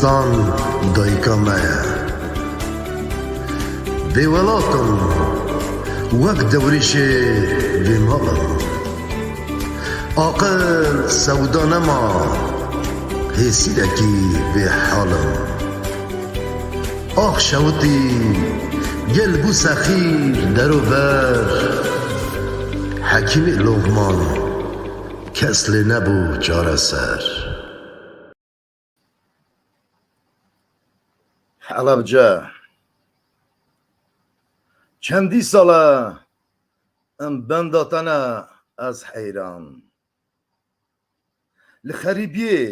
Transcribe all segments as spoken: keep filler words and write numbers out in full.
Tan dayika me ye. Bêwelat im, wek dewrêşê bêmal im. Aqil sewda nema, hêsîrekî bêhal im. Ax şewitî, gel bû sexîr derover. Hekîmê Loqman, kes lê nebû çareser. Helebce. Çendî sal e em benda te ne ez heyran. Li xerîbiyê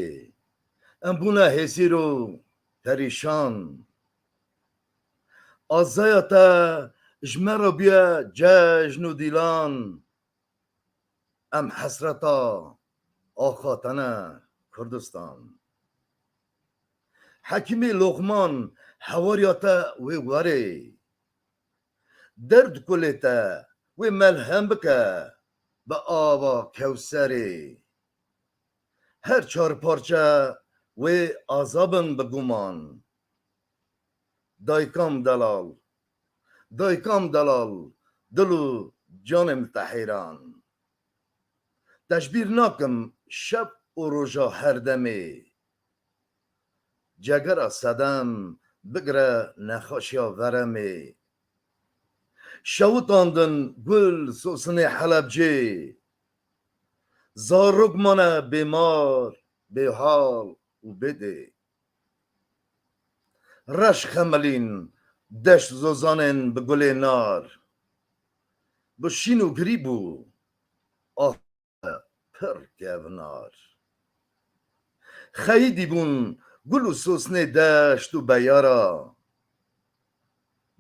em bûne hêsîr û perîşan. Azaya te ji me re bûye cejn û dîlan. Em hesreta axa te ne Kurdistan. Hekîmê Loqman hewariya te wê werê. Derd kulê te wê melhem bike bi ava Kewserê. Her çar parçe wê aza bin bi guman. Daykam delal, daykam delal, dil û canê min te heyran. Te ji bîr nakim şev û roja her demê. Cegera sedem bigire nexweşiya veremê. Şewitandin gul sosinê Helebcê. Zarok mane bêmar, bêhal û bêdê. Reş xemilîn deşt zozanên bi gulê nar. Bi şîn û girî bû, ah, pir kevnar. Xeyidî bûn gul û sosnê deşt û beyara.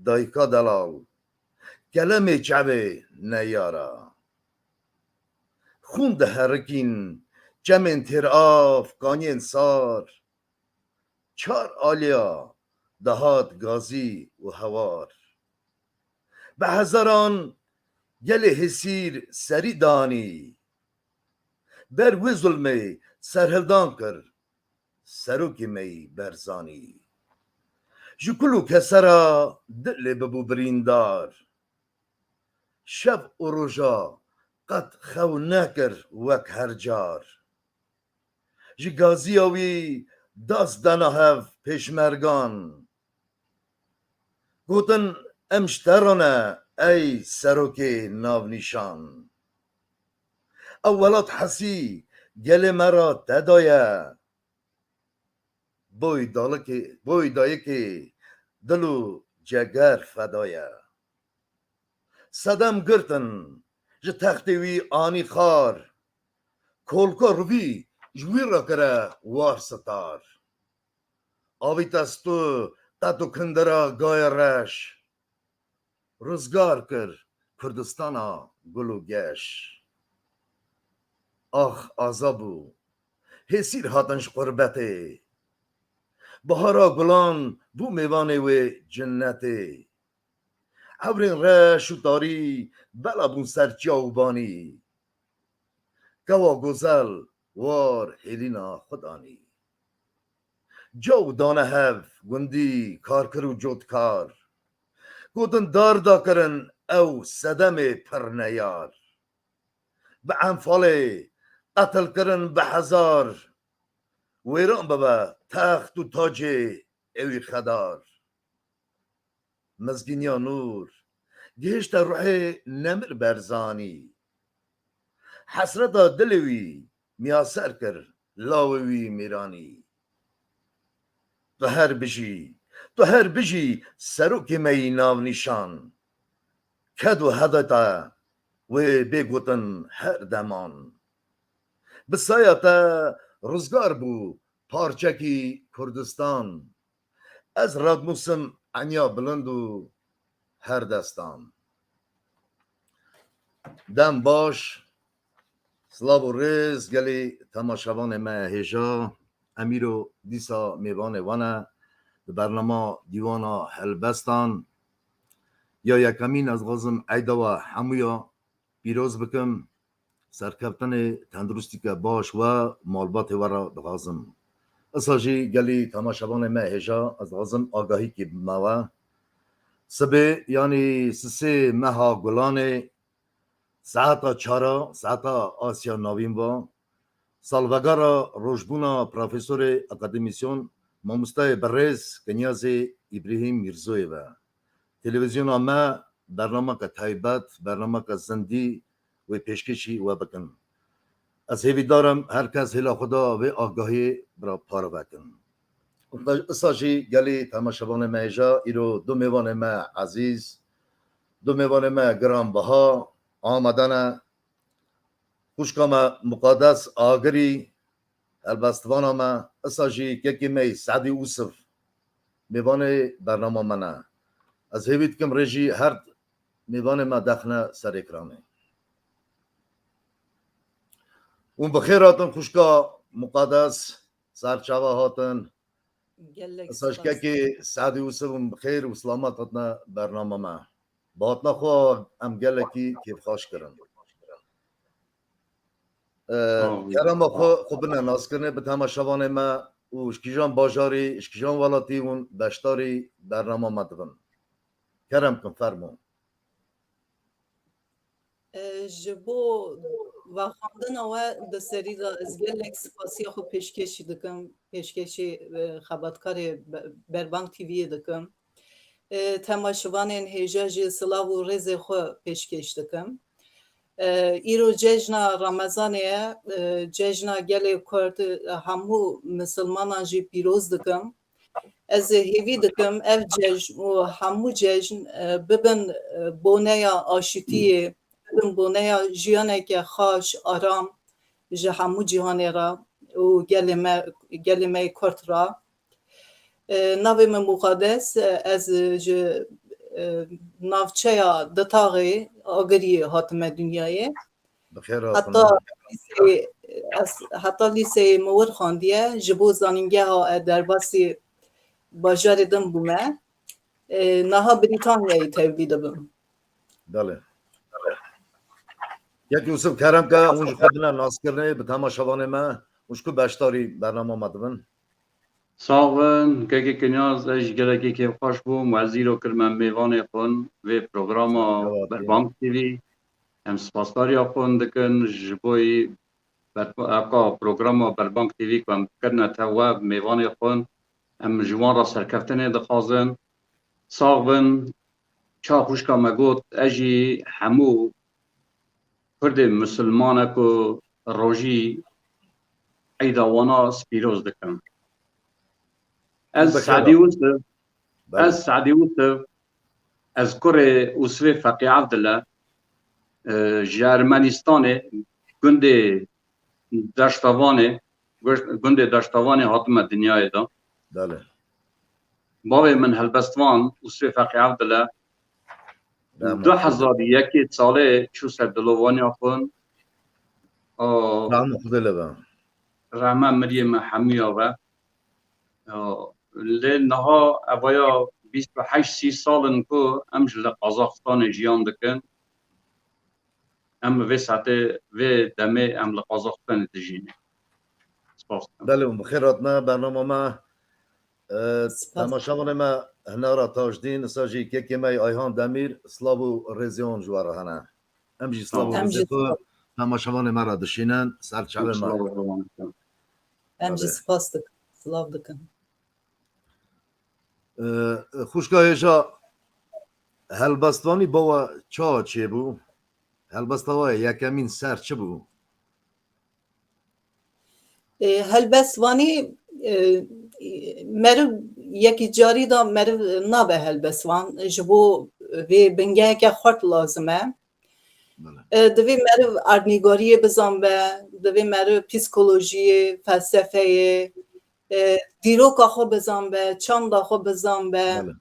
Dayika delal, kelemê çavê neyara. Xûn diherikîn çemên têrav, kaniyên sar. Çar aliya dihat gazî û hewar. Bi hezaran gelê hêsîr serî danî. Ber wê zulmê serhildan kir serokê me yî Berzanî. Ji kul û kesera dilê bibû birîndar. Şev û roja qet xew nekir wek her car. Ji gaziya wî das dana hev pêşmergan. Gotin, em ji te re ne, ey serokê navnîşan. Ew welat hesî gelê me re te daye. Boy dalikê, boy dayikê dil û ceger feda ye. Sedem girtin ji textê wî anî xar. Kolka rûvî ji wî re kire war sitar. Avî te stû qet û kindira gayê reş. Rizgar kir Kurdistana gul û geş. Ax aza bû, hêsîr hatin ji qurbetê. Bahara gulan bû mêvanê wê cinnetê. Ewrên reş û tarî bela bûn ser çiya û banî. Kewa gozel war hêlîna xwe danî. Caw dane hev gundî, karkir û cotkar. Gotin dar dakirin ew sedemê pir neyar. Bi enfalê qetil kirin bi hezar. Wêran bibe text û tacê ewî xedar. Mizgîniya nûr gihişte ruhê nemir Berzanî. Hesreta dilê wî miyaser kir lawê wî Mîranî. Tu her bijî, tu her bijî serokê me yî navnîşan. Ked û heda te wê bê gotin her deman. Bi saya te rizgar bû parçekî Kurdistan. Ez radnûsim eniya bilind û her destan. Dem baş, silav û rêz gelî temaşevanê me hêja. Em îro dîsa mêvanê we ne di bernama Dîwana Helbestan ya yekemîn. Ez dixwazim eyda we hemûya pîroz bikim. Serkeftinê, tenduristîke baş we, malbatê we re dixwazim. Isa jî gelî temaşevanê me hêja, ez dixwazim agahîkî bime we. Sibê, yanî sisê meha Gulanê, saeta çara, saeta Asya Navîn va, salvegara rojbûna profesorê, akademîsyon, mamostayê birêz Kinyazê Îbrahîm Mîrzoyê ve. Televîzyona me bernameke taybet, bernameke zindî wê pêşkêşî we bikin. Ez hêvîdar im her kes hêla xwe da vê agahiyê bira parve kin. Isa jî gelî temaşevanê me hêja, îro du mêvanê me ezîz, du mêvanê me giranbiha amade ne. Xwişka me Muqades Agirî, helbestvana me, isa jî kekê me yî Sedî Ûsiv, mêvanê bernama me ne. Ez hêvî dikim rê jî her mêvanê me dexne ser ekranê. Hûn bi xêr hatin xwişka Muqades, ser çava hatin. Gelek Isa ji spas. Kekê Sedî Ûsiv hûn bi xêr û selamet hatine bernama me. Bi hatina xwe em gelekî kêfxweş kirin. Ee, Sağ olun. Kerema xwe, xwe bine naskirinê bi temaşevanê me û ji kîjan bajarî, ji kîjan welatî hûn beşdarî bernama me dibin. Kerem kin, fermo. E, ji bo vexwendina we di serî de ez gelek spasiya xwe pêşkêşî dikim, pêşkêşî, e, xebatkarê Be-, Berbank T V'yê dikim. E, temaşevanên hêja jî silav û rêzê xwe pêşkêş dikim. E, îro cejna Remezanê ye, e, cejna gelê Kurd, e, hemû misilmanan jî pîroz dikim. Ez ê hêvî dikim ev cejn û hemû cejn, e, bibin, e, boneya aşitiyê, bibin boneya jiyaneke xaş, aram ji hemû cîhanê re û gelê me, gelê me yê Kurd re. E, navê min Muqades, e, ez ji, e, navçeya Ditaxê, Agiriyê hatime dinyayê. Bi xêr hatin. Heta lîseyê, ez, heta lîseyê min wir xwendiye, ji bo zanîngeha e derbasî bajarê din bûme. E, niha Brîtanyayê tevlî dibim. Belê. Kek Yûsif, kerem ke hûn ji xwe bine naskirinê bi temaşevanê me, hûn ji ku beşdarî bernama me dibin? Sax bin, kekê Kinyaz, ez jî gelekî kêfxweş bûm. Ez îro kirime mêvanê xwe vê programa Berbank T V. Em spasdariya xwe dikin ji bo yî ber-, eka programa Berbank T V ku em kirine te we mêvanê xwe. Em ji wan re serkeftinê dixwazin. Sax bin, çawa xwişka me got, ez jî hemû Kurdê misilmane ku rojî eyda wana spîroz dikim. Ez Bi xêr Sedî hatin. Ûsiv, Belê. Ez Sedî Ûsiv, ez kurê Ûsivê Feqî Evdile, e, ji Ermenîstanê, gundê Deştavanê, gund-, gundê Deştavanê hatime dinyayê de. Belê. Bavê min helbestvan Ûsivê Feqî Evdile, Rehmet. Du hezar û yekê salê çû ser dilovaniya xwe. O, Rehmet Xwedê lê be. Rehme miriyê me hemûya ve. O, lê niha evaya bîst û heşt sî sal in ku em ji li Qazaxistanê jiyan dikin. Em vê saetê, vê demê em li Qazaxistanê dijîne. Spas. Belê, hûn bi xêr hatine bernama me. E, Spas. Temaşevanê me, Hinara Tajdîn, isa jî kekê me yê Ayhan Demîr, silav û rêzê wan ji we re hene. Em jî silav û Em rêzê jî xwe temaşevanê me re dişînin, ser çavê me. Silav û rêzê wan. Em jî Belê. Spas dikin, silav dikin. E, xwişka hêja, helbestvanî bo we çawa çêbû? Helbesta we yekemîn ser çi bû? E, helbestvanî, e, meriv yekî carî de meriv nabe helbestvan ji bo vê bingeheke xurt lazim e. Belê. E, divê meriv erdnîgariyê bizanbe, divê meriv psîkolojiyê, felsefeyê, e, dîroka xwe bizanbe, çanda xwe bizanbe, Belê.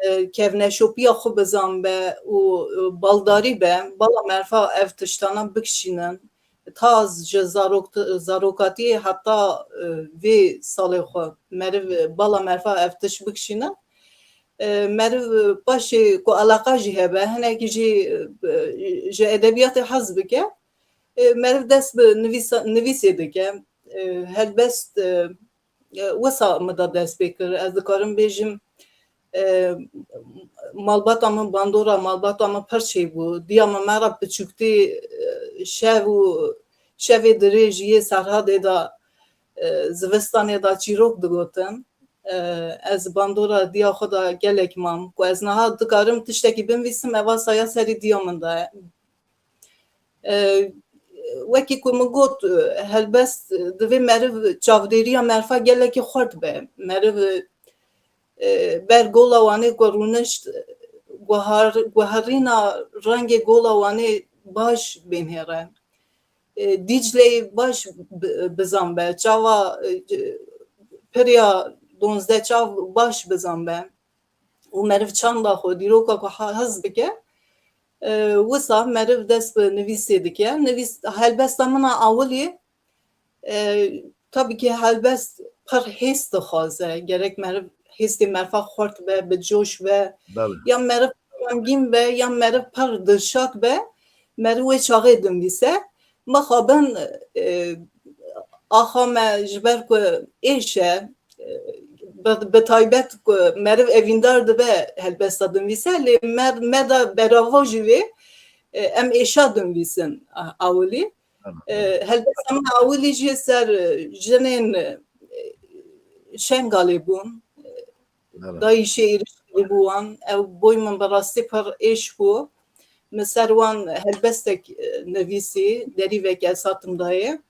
e, kevneşopiya xwe bizanbe û, e, baldarî be, bala meriva ev tiştana bikişînin. Ta ji zarok-, zarokatiyê heta, e, vê salê xwe meriv, bala meriva ev tişt bikişînin. E, meriv, e, paşê ku eleqa jî hebe, hinekî jî, e, ji edebiyatê hez bike, e, meriv dest bi nivîsa-, nivîsê dike. E, helbest, e, e, wisa min da dest pê kir. Ez dikarim bêjim, e, malbata min bandora, malbata min pir çêbû. Diya min me re piçûktî, e, şev û şevê dirêj yê Serhadê de, e, zivistanê de çîrok digotin. E, ez bandora diya xwe de gelek mam. Ku ez niha dikarim tiştekî binivîsim, eva saya serî diya min de ye. E, wekî ku min got, e, helbest, e, divê meriv çavdêriya merifa gelekî xurt be. Meriv, e, ber Gola Wanê ku rûnişt, e, guhar-, guherîna rengê Gola Wanê baş bênhêre. E, Dîcleyê baş bi-, bizan be. Çava, e, Piriya Donzdeh Çav baş bizan be. Û meriv çanda xwe, dîroka ku ha-, hez bike, e, wisa meriv dest bi nivîsê dike. Nivîs, helbesta min a ewilî, e, tabî ki helbest pir hêst dixwaze. Gerek meriv hêstê merifa xurt be, bi coş be, Belê. ya meriv xemgîn be, ya meriv pir dilşad be, meriv wê çaxê dinivîse. Mixabin, e, axa me ji ber ku êş e, e, bi, bi taybet ku meriv evîndar dibe helbesta dinivîse, lê me, me de berava jî vê, e, em êşa dinivîsin a-, ewilî. Tamam. E, helbesta min ewilî jî ser, e, jinên, e, Şengalê bûn. Evet. Dayîşê êrişkirî bû wan. Ew boy min bi rastî pir êş bû. Min ser wan helbestek, e, nivîsî, derîvekê ez hatim dayê.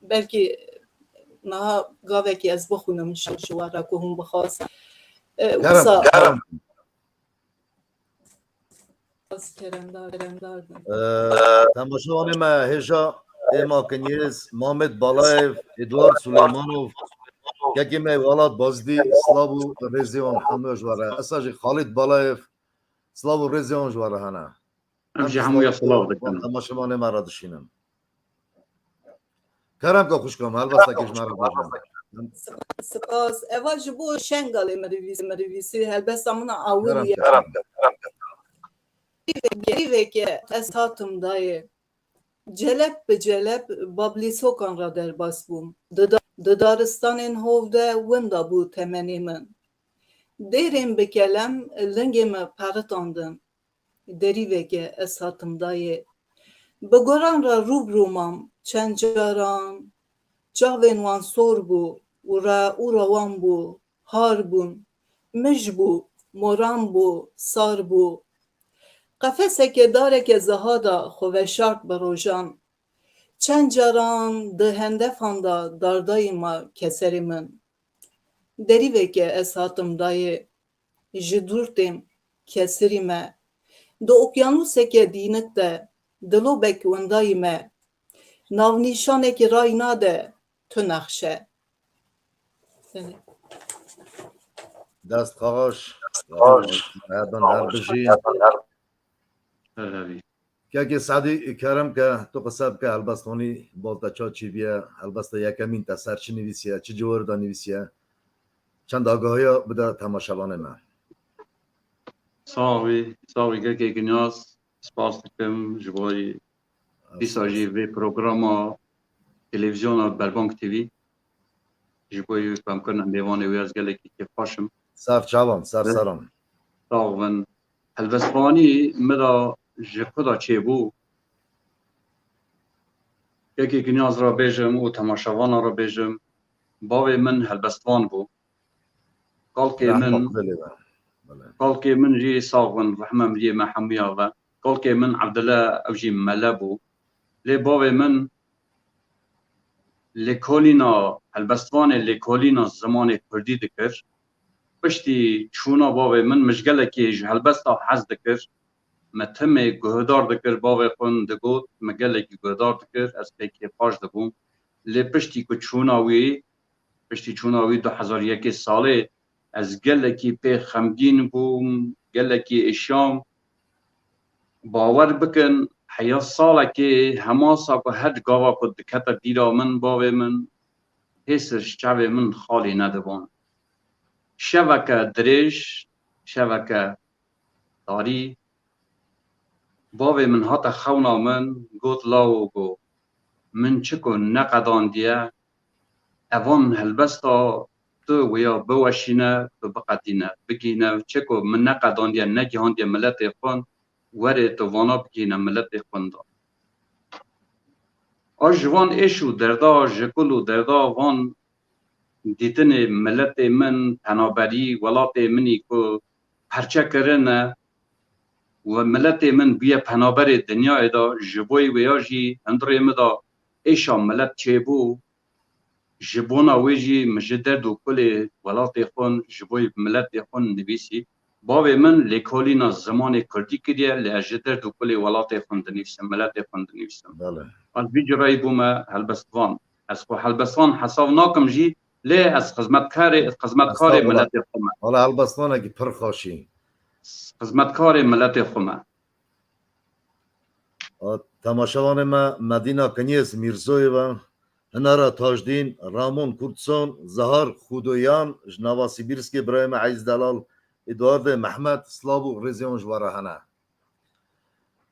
Belkî niha gavekê ez bixwînim ji, ji we re ku hûn bixwaz. E, Kerem, wisa kerem. Ez keremdar, keremdar bin. Ee, temaşevanê me hêja Êma Kinyêz, Mamed Balayev, Eduard Suleymanov, kekê me Welat Bazdî, silav û rêzê wan hemûya ji we re. Esa jî Xalid Balayev, silav û rêzê wan ji we re hene. Em jî hemûya silav dikin. Temaşevanê me re dişînin. Kerem ke xwişka me, helbestekê ji me re bêje. Sp-, spas. Eva ji bo Şengalê mirivîs-, mirivîsî helbesta min a ewil Kerem ye. ke. Kerem ke. Gerîveke ez hatim dayê. Celep bi celep Bablîsokan re derbas bûm. Di da-, di daristanên hov de winda bû temenê min. Dêrên bi kelem lingê min peritandin. Derîveke ez hatim dayê. Bi goran re rû bi rû mam. Çend caran çavên wan sor bû û re-, û rewan bû, har bûn. Mij bû, moran bû, sar bû. Qefeseke dareke ziha de xwe veşart bi rojan. Çend caran di hendefan de dardayî ma keserê min. Derîveke ez hatim dayê. Ji dûr tên, kesirî me. Di okyanuseke dînik de dilobek wendayî me. Navnîşanekî ray nade tu nexşe. Dest xaş. Xaş. Hebin her bijî. Her hebî. Kekê Sedî, kerem ke tu qise bike, helbestvanî bal te ça çêbiye, helbesta yekemîn te ser çi nivîsiye, çi ciwar de nivîsiye? Çend agahiya bide temaşevanê me. Sax bî, sax bî kekê Kinyaz, spas dikim ji bo dîsa jî vê programa televîzyona Berbang T V. Ji bo wî ku em kirin em mêvanê wê, ez gelekî kêfxweş im. Ser çavan, ser seran. Sax bin. Helbestvanî min re ji ku de çêbû? Yekê Kinyaz re bêjim û temaşevana re bêjim, bavê min helbestvan bû. Kalkê min, Rahmet bile be. Bile. Kalkê min jî sax bin, rehme miriyê me hemûya ve. Kalkê min Evdile, ew jî mele bû. Lê bavê min lêkolîna, helbestvanê lêkolîna zimanê kurdî dikir. Piştî çûna bavê min, min ji gelekî ji helbesta hez dikir. Me timê guhdar dikir, bavê xwe digot, me gelekî guhdar dikir, ez pê kêfxweş dibûm. Lê piştî ku çûna wî, piştî çûna wî du hezar yekê salê, ez gelekî pê xemgîn bûm, gelekî êşam. Bawer bikin, heya salekê hema sa ku her gava ku dikete bîra min, bavê min, hêsir ji çavê min xalî nedibûn. Şeveke dirêj, şeveke tarî, bavê min hate xewna min, got, Lawo, got, min çi ku neqedandiye, evan helbesta tu wêya biweşîne, tu biqetîne, bigihîne, çeko min neqedandiye, negihandiye miletê xwe, werê tu vana bigihîne miletê xwe da. A ji van êş û derda, ji kul û derda van dîtinê miletê min, penaberî welatê min î ku perçe kirine û miletê min bûye penaberê dinyayê de, ji bo wêya jî hundirê min de êşa milet çêbû. Ji bona wê jî min ji derd û kulê welatê xwe, ji bo miletê xwe nivîsî. Bavê min lêkolîna zimanê kurdî kiriye, lê ez ji derd û kulê welatê xwe dinivîsim, miletê xwe dinivîsim. Belê. Ez vî cureyî bûme helbestvan. Ez xwe helbestvan hesav nakim jî, lê ez xizmetkarê, xizmetkarê Estağfurullah. Miletê xwe me. Wala helbestvanekî pir xweşî. Xizmetkarê miletê xwe me. A, temaşevanê me Medîna Kinyês Mîrzoyê ve, Hinara Tajdîn, Ramon Kurtson, Zahar Xudoyan, ji nava Sibîrskê birayê me Eyz Delal, Eduardê Mehmet, silav û rêzê wan ji we re hene.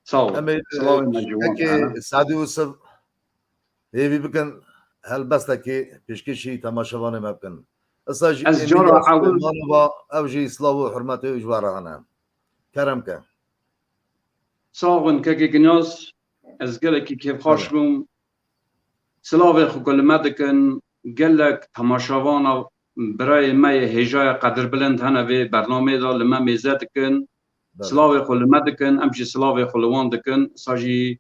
Sağ ol. Em ê, Silavê me ji wan pêşkekê hene. Sadî Yusuf hêvî bikin, helbestekê pêşkêşî temaşevanê me bikin. Esa jî Ez Emîn cara Yusuf ewil Manova, ew jî silav û hurmetê ji we re hene. Kerem ke. Sağ bin kekê Kinyas, ez gelekî kêfxweş Tabii. bûm. Silavê xwe ku li me dikin, gelek temaşevana birayê me yê hêjaya qedirbilind hene vê bernameyê de li me mêze dikin. Belê. Silavê xwe li me dikin, em jî silavê xwe li wan dikin. Sa jî,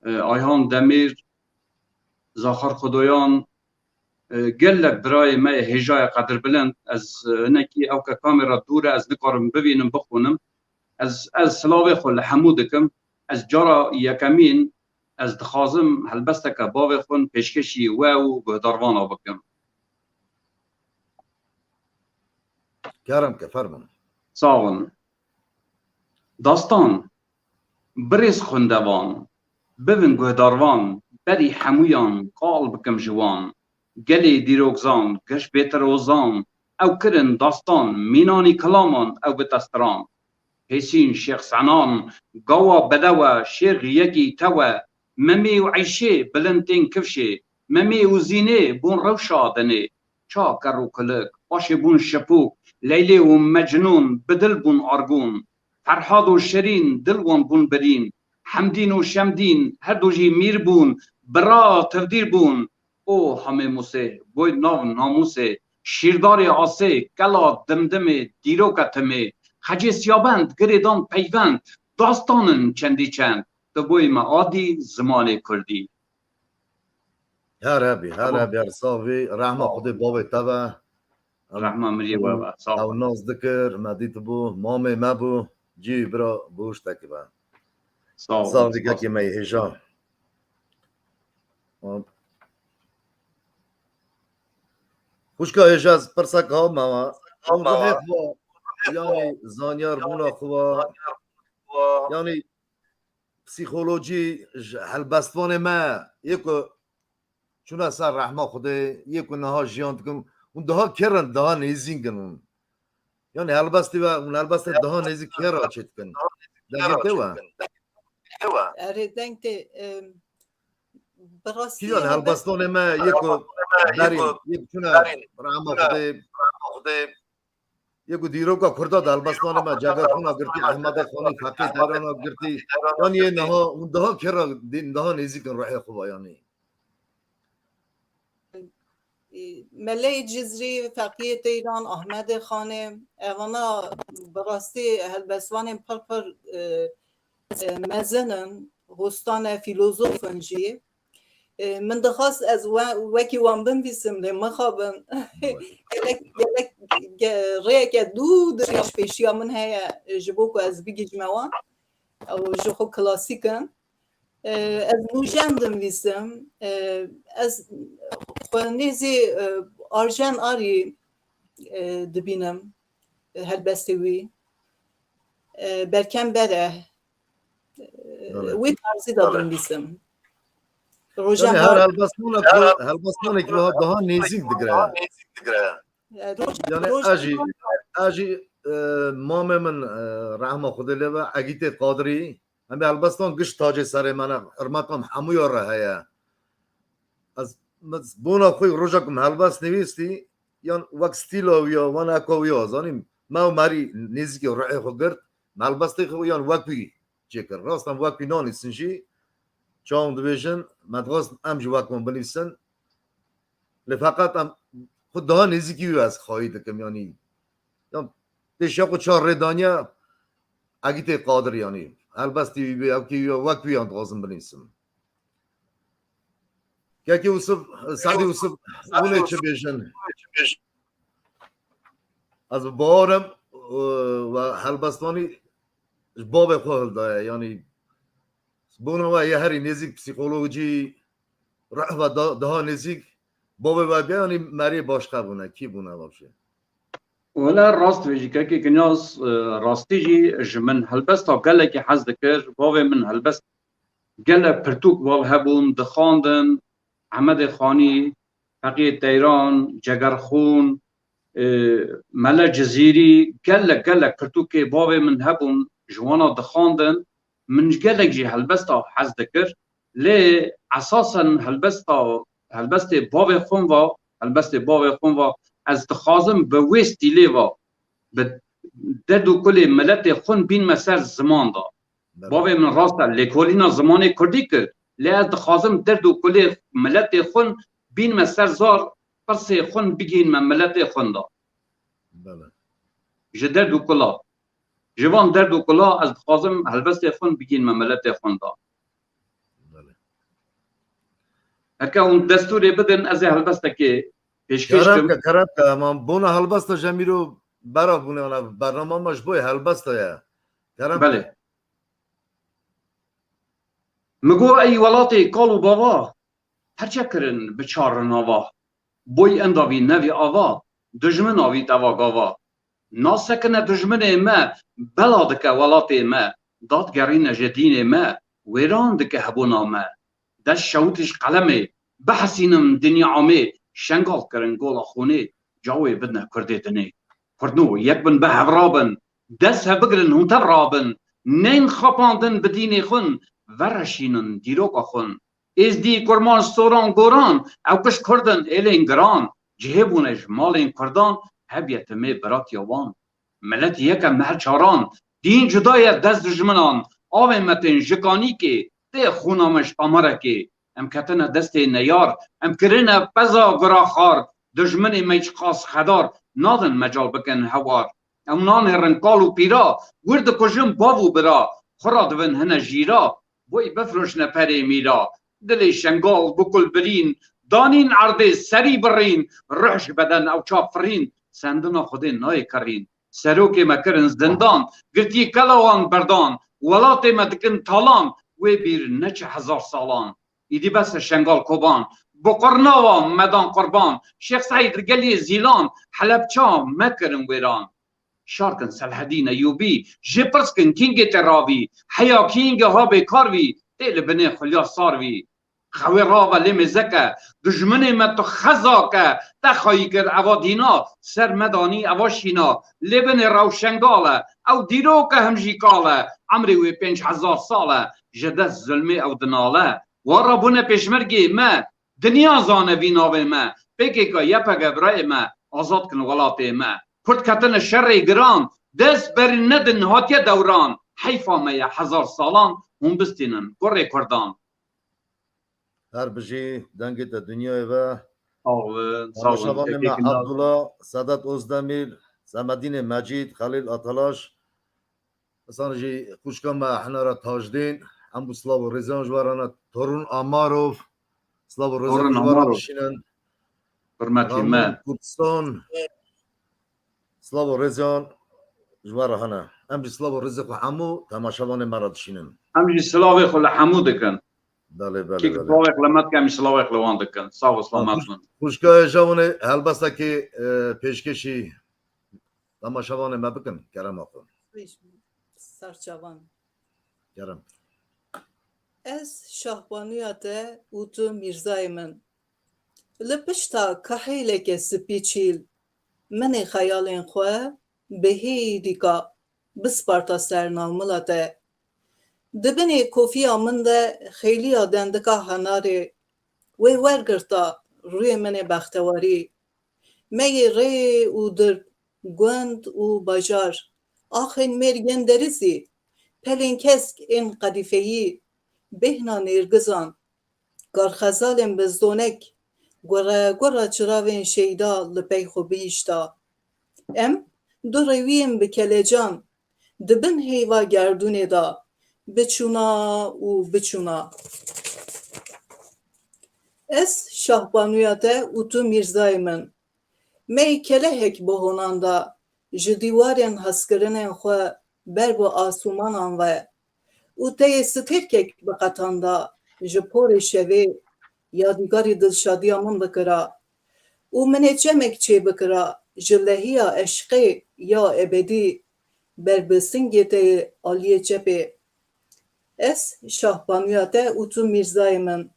e, Ayhan Demîr, Zaxar Xudoyan, e, gelek birayê me yê hêjaya qedirbilind. Ez, e, hinekî ew ke kamera dûr e, ez nikarim bibînim, bixwînim. Ez, ez silavê xwe li hemû dikim. Ez cara yekemîn, ez dixwazim helbesteke bavê xwe pêşkêşî we û guhdarvana bikim. Kerem ke, fermin. Sağ olun. Dastan, birêz xwendevan, bibin guhdarvan, berî hemûyan qal bikim ji wan. Gelê dîrokzan, geş bêtirozan, ew kirin dastan, mînanî kilaman, ew bite stran. Hêsîn, Şêx Senan, gawa bedewe, şêrxî yekî tewe, Memê û Eyşê, bilintên kifşê, Memê û Zînê, bûn rewşa dinê. Ça ker û kilik, paşê bûn şipûk, Leylê û Mecnûn, bi dil bûn argûn. Ferhad û Şirîn, dil wan bûn birîn. Hemdîn û Şemdîn, her du jî mîr bûn, bira tevdîr bûn. O Hamê Musê, boy nav namûsê, şîrdarê asê, kela dimdimê, dîroka timê, Xecê Siyabend, girê dan peyvend, dastanin çendî çend, tu boy me adî zimanê kurdî. Her hebî, her Tamam. hebî, her sax bî. Rehma Sağ ol. Xwedê bavê te ve. Em Rehma miriyê we ve. Sağ ol. Ew nas dikir, me dîtibû, mamê me bû, cî bira bihuştekî be. Sağ ol. Sax bî, kekê me yê hêja. Xwişka hêja, ez pirsek ha me ve. Hûn ruhê xwe, yanî zanyar bûna xwe, yanî psîkolojî ji helbestvanê me yê ku çûne ser rehma Xwedê, yê ku niha jiyan dikin, hûn daha kê re daha nêzîk in hûn? Yanî helbestê we, hûn helbestê daha nêzîk kê re çêdikin? Dengê te we? Erê, deng tê, em, bi rastî Kîjan helbest- helbestvanê me yê ku berîn, yê ku çûne rehma Xwedê, Yê ku dîroka Kurda di helbestvanê me, Cegakûna girtî, Ehmedê Xanî, Feqiyê Tehrana girtî, yanî yê niha, hûn daha kê re dîn, daha nêzîk in ruhê xwe ve yanî. Meleyê Cizrî, Feqiyê Teyran, Ahmedê Xanê, evana bi rastî helbestvanên pir pir, e, e, mezin in, hostan e, fîlozof in jî. E, min dixwest ez we-, wekî wan binivîsim, lê mixabin. Gelek, gelek ge-, rêyeke dû dirêj pêşiya min heye, e, ji bo ku ez bigihîjime wan. Ew ji xwe klasîk in. E, ez nûjen dinivîsim. E, ez xwe nêzî, e, Arjen Arî, e, dibînim. Helbestê wî. E, Berkem Bere. E, Belê. Wê tarzî de Belê. dinivîsim. Roja Yanî her Har- helbestvanek, helbestvanekî wiha daha nêzîk digire. E, roj-, Yani roja ez jî, Har- ez jî, e, mamê min, e, rehma Xwedê lê be, Egîtê Qadirî, em ê helbestan giş tacê serê me ne, hurmeta min hemûya re heye. Ez, ez bona xwe roja ku min helbest nivîstî, yan wek stîla wî ya, waneka wî ya, zanî, me û merî nêzîkî ruhê xwe girt, me helbestê xwe yan wek wî çêkir. Rast em wek wî nanîsin jî, çawan dibêjin, me dixwest em jî wek wan binivîsin. Lê feqet em xwe daha nêzîkî wî ez xwayî dikim, yanî, yan pêşiya xwe çar rê daniye, egîtê qadir, yanî, helbestê wî bê, ewkê wî ya, wek wî yan dixwazim binivîsim. Kekê Ûsif, Sedî Ûsif, hûn ê çi bêjin? Ez bi bawer im, e, we helbestvanî ji bavê xwe hildaye. Yanî, bona we ye herî nêzîk psîkolojî, ruh ve da-, daha nêzîk bavê we bê, yanî meriyê başqe bûne, kî bûne vabşê? Wele rast vê jî kekê Kinyaz, e, rastî jî ji min helbesta gelekî hez dikir. Bavê min helbest gelek pirtûk val hebûn, dixwandin, Ehmedê Xanî, Feqiyê Teyran, Cegerxûn, e, Mele Cizîrî, gelek, gelek pirtûkê bavê min hebûn, ji wana dixwandin. Min gelek jî helbesta hez dikir. Lê esasen helbesta, helbestê bavê xwe va, helbestê bavê xwe va, ez dixwazim bi wê stîlê va, bi derd û kulê miletê xwe bînme ser ziman da. Belê. Bavê min rast e, lêkolîna zimanê kurdî kir. Lê ez dixwazim derd û kulê miletê xwe bînme ser zar, pirsê xwe bigihînme miletê xwe da. Belê. Ji derd û kula. Ji van derd û kula ez dixwazim helbestê xwe bigihînme miletê xwe da. Belê. Heke hûn destûrê bidin, ez ê helbestekê pêşkêş Kerem kim. Ke, kerem ke, em bona helbesta Cemîro bera bûne, ana bernama me ji bo helbesta ye. Kerem Belê. ke. Mi got, ey welatê kal û bava, perçe kirin bi çar rinava. Boy enda vî nevî ava, dijmin avî teva gava. Nasekine dijminê me, bela dike welatê me, dad gerîne ji dînê me, wêran dike hebûna me. Dest şewitiş qelemê, bihesînim dinya amê, şengal kirin gola xûnê, cawê bidne kurdê dinê. Kurdno, yek bin bi hev rabin, dest hev bigirin hûn tev rabin, nên xapandin bi dînê xun, vereşînin dîroka xun. Êzdî, Kurmanc, Soran, Goran, ew kiş Kurd in, êlên giran, cihê bûne ji malên Kurdan, hev yetimê biratiya wan. Milet yek e me her çaran, dîn cuda ye dest dijminan, avê me tên ji kanîkê, tê xûna me ji qamerekê. Em ketine destê neyar, em kirine peza gura xar, dijminê me çiqas xedar, nadin mecal bikin hewar. Ew nanêrin kal û pîra, wir dikujin bav û bira, xwe radibin hine jîra, boy bifroşne perê mîra. Dilê şengal bikul birîn, danîn erdê serî birîn, ruh ji beden ew çav firîn, sendina Xwedê nayê kerîn. Serokê me kirin zindan, girtî kela wan berdan, welatê me dikin talan, wê bîr neçe hezar salan. Îdî bes e şengal koban, bi qurna wan me dan qurban, Şêx Seîd li gelê Zîlan, Helebça me kirin wêran. Şarkin Selhedîn Eyûbî, jê pirs kin kîngê te ravî, heya kîngê habê kar vî, tê li binê xulya sar vî. Xewê rava lê mêzeke, dijminê me tu xezake, te xayî kir eva dîna, ser me danî eva şîna, lê binê rew şengal e, ew dîroke him jî kal e, emrê wê pênc hezar sal e, ji dest zulmê ew dinale. Wan rabûne pêşmergê me, dinya zane vî navê me, P K K, Y P G birayê me, azad kin welatê me. Kurd ketine şerê giran, dest berî nedin hatiye dewran, heyfa me ye hezar salan, hûn bistînin kurê Kurdan. Her bijî, dengê te dinyayê ve. Sağ olun, sağ olun. Temaşevanê me Abdullah, Sedat Özdemir, Semedînê Mecîd, Xelîl Atalaş, Esan jî xwişka me Hinara Tajdîn, hemû silav û rêzan ji we re ne. Torun Amarov, silav û rêzan Torun ji we re Amarov. Dişînin. Hurmetî me. Ramon Kurdistan, silav û rêzan ji we re hene. Em jî silav û rêzê xwe hemû temaşevanê me re dişînin. Em jî silavê xwe li hemû dikin. Belê, belê, Kî belê. Silavek li me dikin, em jî silavek li wan dikin. Sağ ol, selamet bin. Xwişka hêja hûn ê helbestekê, e, pêşkêşî temaşevanê me bikin, kerema xwe. Serçavan. Kerem. Ez şahbanûya te û tu mîrzayê min. Li pişta kahêleke spî çîl, min ê xeyalên xwe bi hêdîka bisparta ser navmila te. Di binê kofiya min de xêliya dendika henarê wê wergirta rûyê min ê bextewarî. Meyê rê û dirb, gund û bajar, axên mêr yên derizî, pelên kesk ên qedîfeyî, bêhna nêrgizan, karxezalên bizdonek, gure gura çiravên şeyda li pey xwe bihişta. Em du rêwiyên bi kelecan di bin heyva gerdûnê de biçûna û biçûna. Ez şahbanûya te û tu mîrzayê min. Me yê kelehek bi honan da ji dîwarên hezkirinên xwe ber bi asûmanan ve û te yê stêrkek bi qetan da ji porê şevê yadîgarî dilşadiya min bikira û min ê çemek çêbikira ji lehiya eşqê ya ebedî ber bi singê te yê aliyê çepê. Ez şahbanûya te û tu mîrzayê min.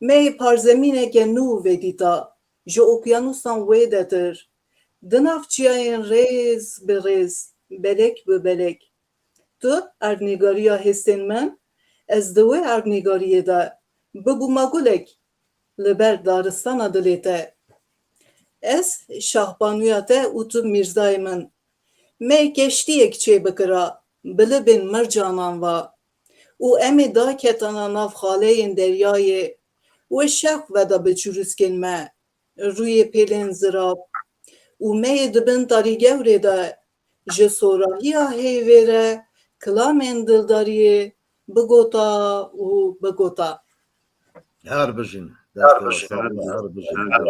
Me yê parzemîneke nû vedîta ji okyanûsan wêdetir, di nav çiyayên rêz bi rêz, belek bi belek. Tu erdnîgariya hêstên min, ez di wê erdnîgariyê de bibûma gulek li ber daristana dilê te. Ez şahbanûya te û tu mîrzayê min. Me keştiyek çêbikira, bi libên mircanan va û em ê daketana nav xaleyên deryayê û şewq veda bi çirûskên me, rûyê pêlên zirav û me yê di bin tarîgewrê de ji sorahiya heyvê re kilamên dildariyê bigota û bigota. Her bijîn. Destê we sax be, her bijîn, her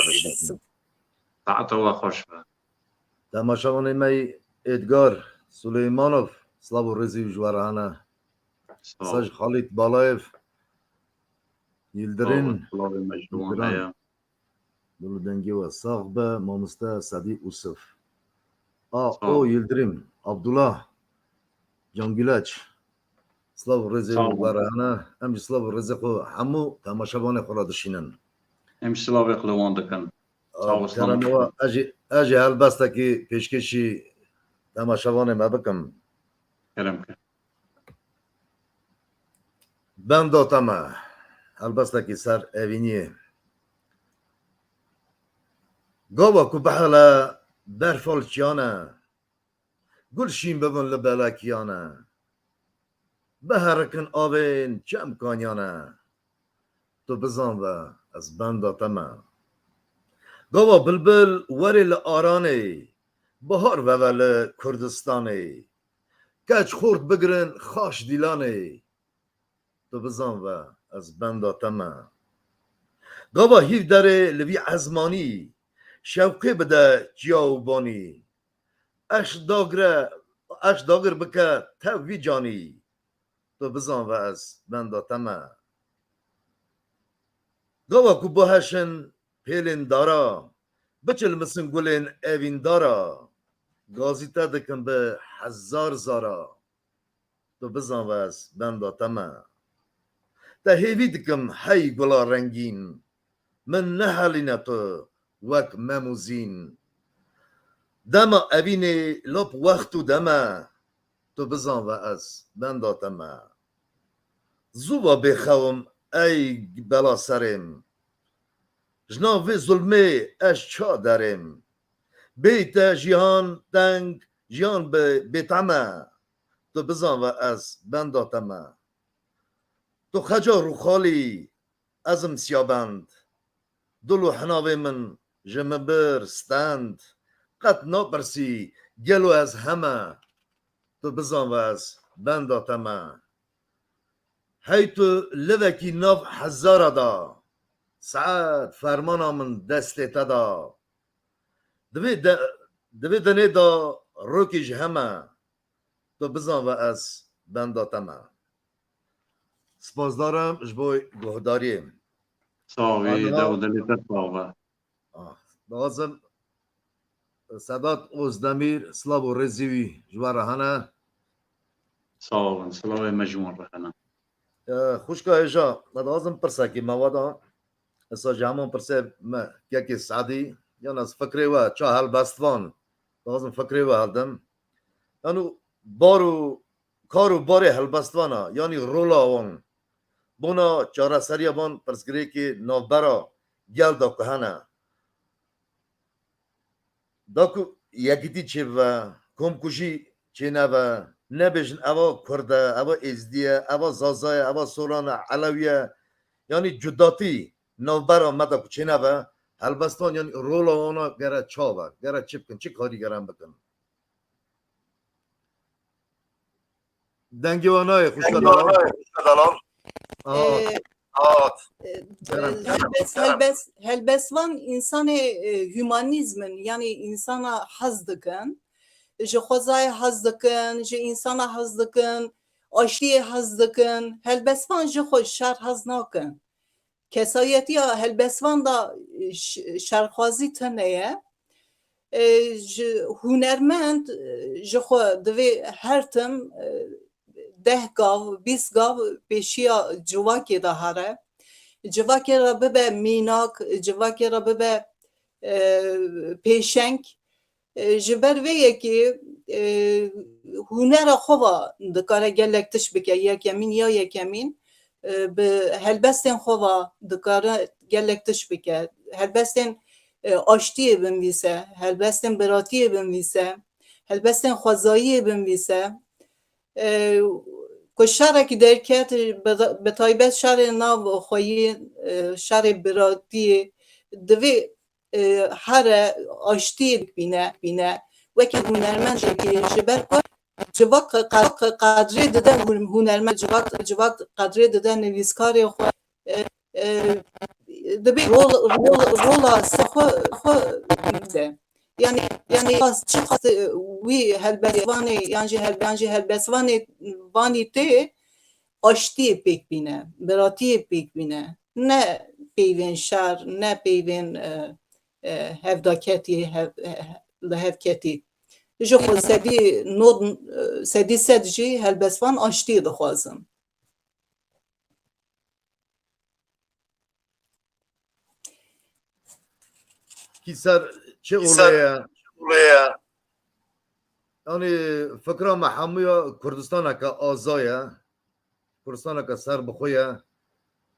bijîn. Saeta we xweş be. Temaşevanê me yî Êdgar Suleymanov, silav û rêzî ji we re hene. Sağ ol. Saj Xalît Balayev, Yildirim, Sağ ol. Silavê me ji wan Yildirim. Heye. Dil û dengê we sax be, mamoste Sedî Usif. A Sağ O ol. Yildirim, Abdullah, Can Güleç. Silav û rêzê Sağ ol. We re hene. Em jî silav û rêzê xwe hemû temaşevanê xwe re dişînin. Em jî silavê xwe li wan dikin. Sağ ol, Kerem Selamet. Wa, ez jî, ez jî helbestekî pêşkêşî temaşevanê me bikim. Kerem ke. Benda te me. Helbestekî ser evîniyê. Gava ku bihele berfal çiyane, gul şîn bibin li belekiyane. Biherikin avên çem kanyane. Tu bizan ve ez benda te me. Gava bilbil werê li aranê, bahar veve li Kurdistanê. Keç xort bigirin xaş dîlanê. Tu bizan ve ez benda te me. Gava hîv derê li vî ezmanî, şewqê bide çiya û banî. Eş dagre, eş dagir bike tev vî canî. Tu bizan ve ez benda te me. Gava ku biheşin pêlên dara, biçilmisin gulên evîndara, gazî te dikin bi hezar zara. Tu bizan ve ez benda te me. Te hêvî dikim hey gula rengîn, min nehelîne tu wek mem û zîn. Dema evînê lop wext û deme, tu bizan ve ez benda te me. Zû va bêxewim ey bela serêm. Ji nav vê zulmê ez ça derêm. Bê te jiyan teng, jiyan bi bêtem e. Tu bizan ve ez benda te me. Tu xeca rûxalî, ez im siyabend. Dil û hinavê min ji min bir stend. Qet napirsî gelo ez heme. Tu bizan ve ez benda te me. Hey tu livekî nav hezara da. Saet fermana min destê te da. Divê de, divê denê da rokî ji heme. Tu bizan ve ez benda te me. Spasdarim ji bo guhdariyê. Sağ ol, Adnan. Dev û dilê te sağ be. Ah, dixwazim Sedat Ozdemir, silav û rêzî wî ji we re hene. Sağ olun, silavê me ji wan re hene. E, xwişka hêja, me dixwazim pirsekî me we da. Esa ji heman pirsê me kekê Sedî, yan ez fikrê we ça helbestvan, dixwazim fikrê we hildim. Yanû bar û kar û barê helbestvana, yanî rola wan, bona çareseriya van pirsgirêkê navbera gel de ku hene. Da ku yekîtî çêbibe, komkujî çênebe, nebêjin eva Kurd e, eva Êzdî ye, eva Zaza ye, eva Soran e, Elewî ye. Yanî cudatî navbera me de ku çênebe, helbestvan yanî rola wana gere ça be, gere çi bikin, çi karî gere em bikin? Dengê wan nayê, xwişka dalal. Aa, Ee, Aa, e, Kerem. Helbest, helbest, helbestvan insanê, e, humanîzm in, yanî insana hez dikin. Ji xwezayê hez dikin, ji insana hez dikin, aştiyê hez dikin. Helbestvan ji xwe şer hez nakin. Kesayetiya helbestvan de, e, ş-, şerxwazî tune ye. E, ji hunermend, e, ji xwe divê her tim, e, deh gav, bîst gav pêşiya civakê de here. Civakê re bibe mînak, civakê re bibe, e, pêşeng. E, ji ber vê yekê, e, hunera xwe ve dikare gelek tişt bike, yekemîn ya yekemîn, e, bi helbestên xwe ve dikare gelek tişt bike. Helbestên, e, aştiyê binivîse, helbestên biratiyê binivîse, helbestên xwezayiyê binivîse. E, ku şerekî derket, bi, bi taybet şerê nav xweyî, e, şerê biratiyê, divê e, here aştiyê bîne, bîne. Weke hunermendekî ji ber ku civak qe-, qe-, qedrê dide hun-, hunermend, civak, civak qedrê dide nivîskarê xwe, e, e, dibê rol, rol, rola se xwe, xwe bide. Yani, yani çi qas, e, wî helbestvanê, yan jî hel-, yan jî helbestvanê vanî tê, aştiyê pêk bîne, biratiyê pêk bîne. Ne peyvên şer, ne peyvên, e, e, hevdaketiyê, hev-, e, li hevketî. Ji xwe sedî nod, e, sedî sed jî helbestvan aştiyê dixwazin. Kî ser çi olê ye? Yanî fikra me hemûya Kurdistaneke aza ye. Kurdistaneke serbixwe ye.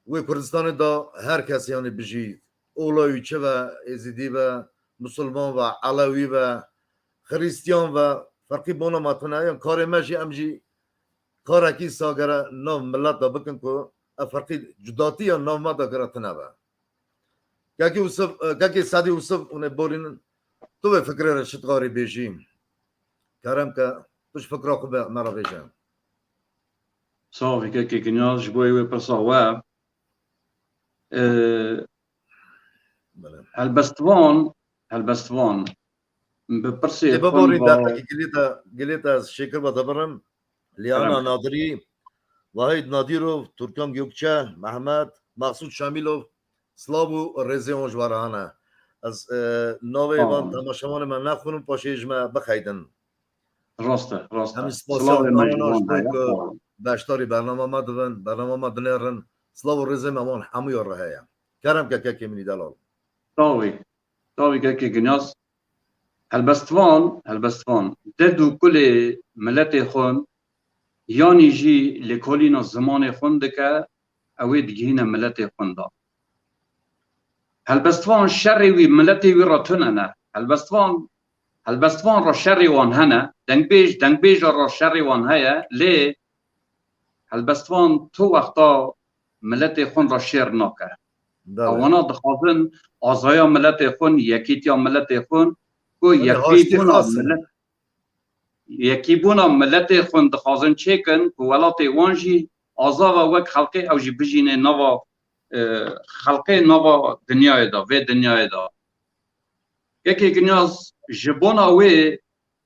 Wê Kurdistanê de her kes yanî bijî. Ola wî çi be, Êzidî be, Musulman be, Elewî be, Xiristiyan be, ferqî bona me tune. Yan karê me jî em jî karekî sagere nav milet de bikin ku ev ferqî cudatî ya nav me de gere tune be. Kekî Ûsiv, e, kekî Sedî Ûsiv hûn ê borînin. Tu vê fikrê re çi dixwarî bêjî? Kerem ke tu ji fikra xwe be me re bêje. Sağ ol kekê Kinyaz ji bo wê pirsa we. E, Belê. Helbestvan, helbestvan bi pirsê Ê, xwe biborî ba- deqekî gilê te, gilê te ez şêkir be te birim. Liana Kerem. Nadirî, Vahîd Nadîrov, Turkan Gökçe, Mehmet, Maqsûd Şamîlov, silav û rêzê wan ji we re hene. Ez, e, navê Tamam. van temaşevanê me nexwînim, paşê ji me bixeydin. Rast e, rast e. Em spasiya Silavê me ji wan ji bo heye, ku sağ olun. beşdarî bernama me dibin, bernama me dinêrin. Silav û rêzê me wan hemûya re heye. Kerem ke kekê min î delal. Sağ ol. Sağ ol kekê Ginyaz. Helbestvan, helbestvan derd û kulê miletê xwe, yanî jî lêkolîna zimanê xwe dike, ew ê digihîne miletê xwe de. Helbestvan şerê wî miletê wî re tune ne. Helbestvan, helbestvan re şerê wan hene. Dengbêj, dengbêja re şerê wan heye. Lê helbestvan tu wexta miletê xwe re şêr nake. Belê. Ewana dixwazin azaya miletê xwe, yekîtiya miletê xwe, ku Belê, yekî haştî bûna xas in. milet, yekîbûna miletê xwe dixwazin çêkin, ku welatê wan jî aza ve wek xelkê ew jî bijînê nava, e, xelkê nava dinyayê de, vê dinyayê de. Yekê Ginyaz ji bona wê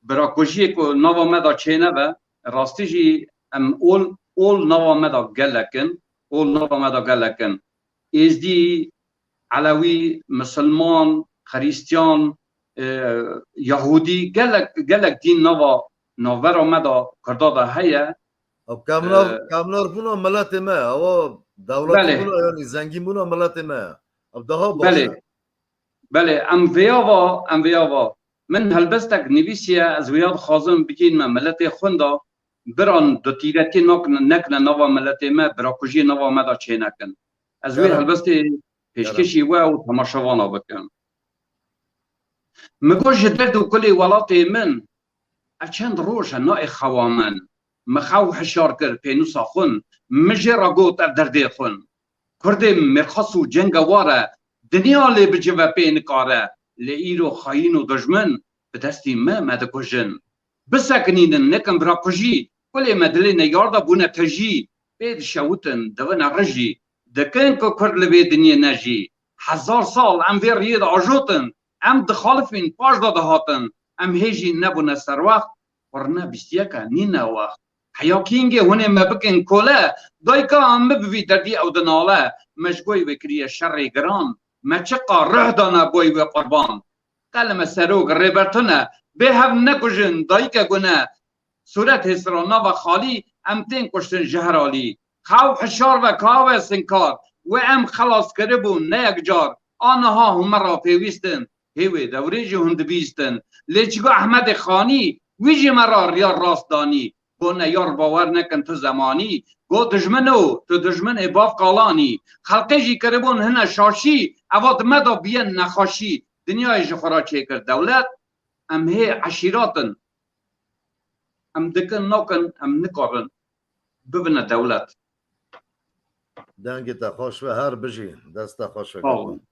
birakujiyê ku nava me de çêneve, rastî jî em ol, ol nava me de gelek in, ol nava me de gelek in. Êzdî, Elewî, Misilman, Xirîstiyan, e, Yahûdî, gelek, gelek dîn nava navbera me de Kurda de heye. Ew kevnar, E, kevnar bûna miletê me, ewa dewletî Belê. bûna, yanî zengîn bûna miletê me. Ew daha baş Belê. e. Belê, em vêya va, em vêya va. Min helbestek nivîsiye, ez wêya dixwazim bigihînme miletê xwe de, biran dotîretî nak-, nekine nava miletê me, birakujiyê nava me de çênekin. Ez wê Kerem. helbestê pêşkêşî we û temaşevana bikim. Mi got ji derd û kulê welatê min, ev çend roj e nayê xewa min. Mi xew hişar kir pênûsa xwin, mi jê re got ev derdê xwin. Kurdê mêrxas û cengewar e, dinya lê bicive pê nikare. Lê îro xayîn û dijmin bi destî me me dikujin. Bisekinînin, nekin birakujî, kulê me dilê neyar de bûne tejî. Pê dişewitin, divine rijî, dikin ku Kurd li vê dinyê nejî. Hezar sal em vê riyê de ajotin, em dixalifîn, paş de dihatin. Em hê jî nebûne serwext, qurne bîst yek e, nîne wext. Heya kîngê hûnê me bikin kole, dayika em mi bi vî derdî ew dinale. Me ji bo wê kiriye şerê giran, me çiqa ruh dane bo wê qurban. Qelime serok rêber tune, bê hev nekujin dayike gune. Sûret hêsira nava xalî, em tên kuştin ji her alî. Xew hişar ve kawe sinkar, we em xelas kiribûn ne yek car. A niha hûn me ra pêwîstin, hê wê dewrê jî hûn dibîstin. Lê çigo Ehmedê Xanî, wî jî me ra riya rast danî. Go neyar bawer nekin tu zemanî. Go dijmin o, tu dijminê bav kalanî. Xelqê jî kiribûn hine şaşî, eva di me de biyên nexweşî. Dinyayê ji xwe re çêkir dewlet. Em hê eşîratin. Em dikin nakin, em nikarin bibine dewlet. Dengê te xweş be, her bijî. Dest te xweş be. Sağ olun.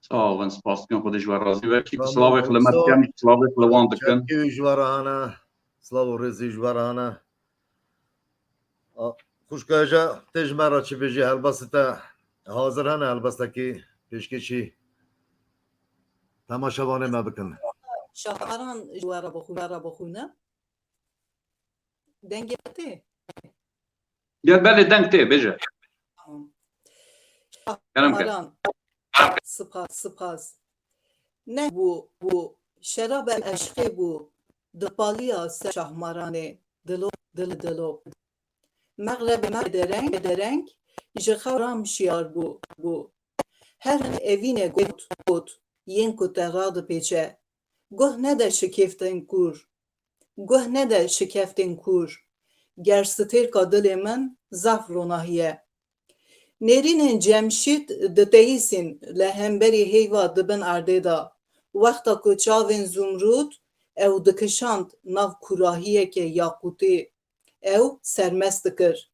Sağ olun, spas dikim, Xwedê ji we razî be. Kî Tamam, silavek li me sağ ol. dikin, silavek li wan dikin. Çepkî wî ji we re hene. Silav û rêzî ji we re hene. A, xwişka hêja, tê ji me re çi bêjî, helbestê te hazir hene, helbestekî pêşkêşî temaşevanê me bikin. Şahmaran ji we re bixwîne, re bixwîne. Dengê tê? Gel belê deng tê, bêje. Tamam. Kerem ker. Şahmaran. Spas, spas. Ne bû, bû. Şerabe eşqê bû. Dipaliya ser Şahmaranê. Dilo, dil, dilo. Mexrebe me dereng, dereng. Ji xew ram şiyar bû, bû. Her hin evîne got, got. Yên ku te radipêçe. Guh nede şikêftên kûr. Guh nede şikeftên kûr. Ger stêrka dilê min zaf ronahî ye. Nêrînên Cemşîd diteyîsîn li hemberî heyva dibin erdê de. Wexta ku çavên Zumrûd ew dikişand nav kûrahiyeke yaqûtî, ew sermest dikir.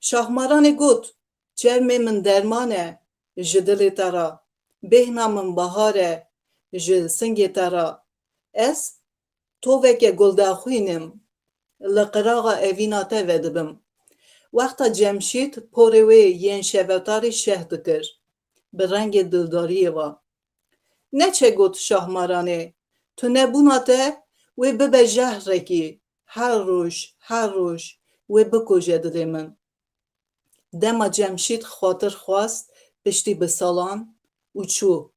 Şahmaranê got, çermê min derman e ji dilê te re, bêhna min bahar e ji singê te re. Ez toveke guldaxwîn im, li qiraxa evîna te vedibim. Wexta Cemşîd porê wê yên şevetarî şeh dikir, bi rengê dildariyê ve. Neçe got Şahmaranê, tunebûna te wê bibe jehrekî, her roj, her roj wê bikoje dilê min. Dema Cemşîd xatir xwest piştî bi salan û çû.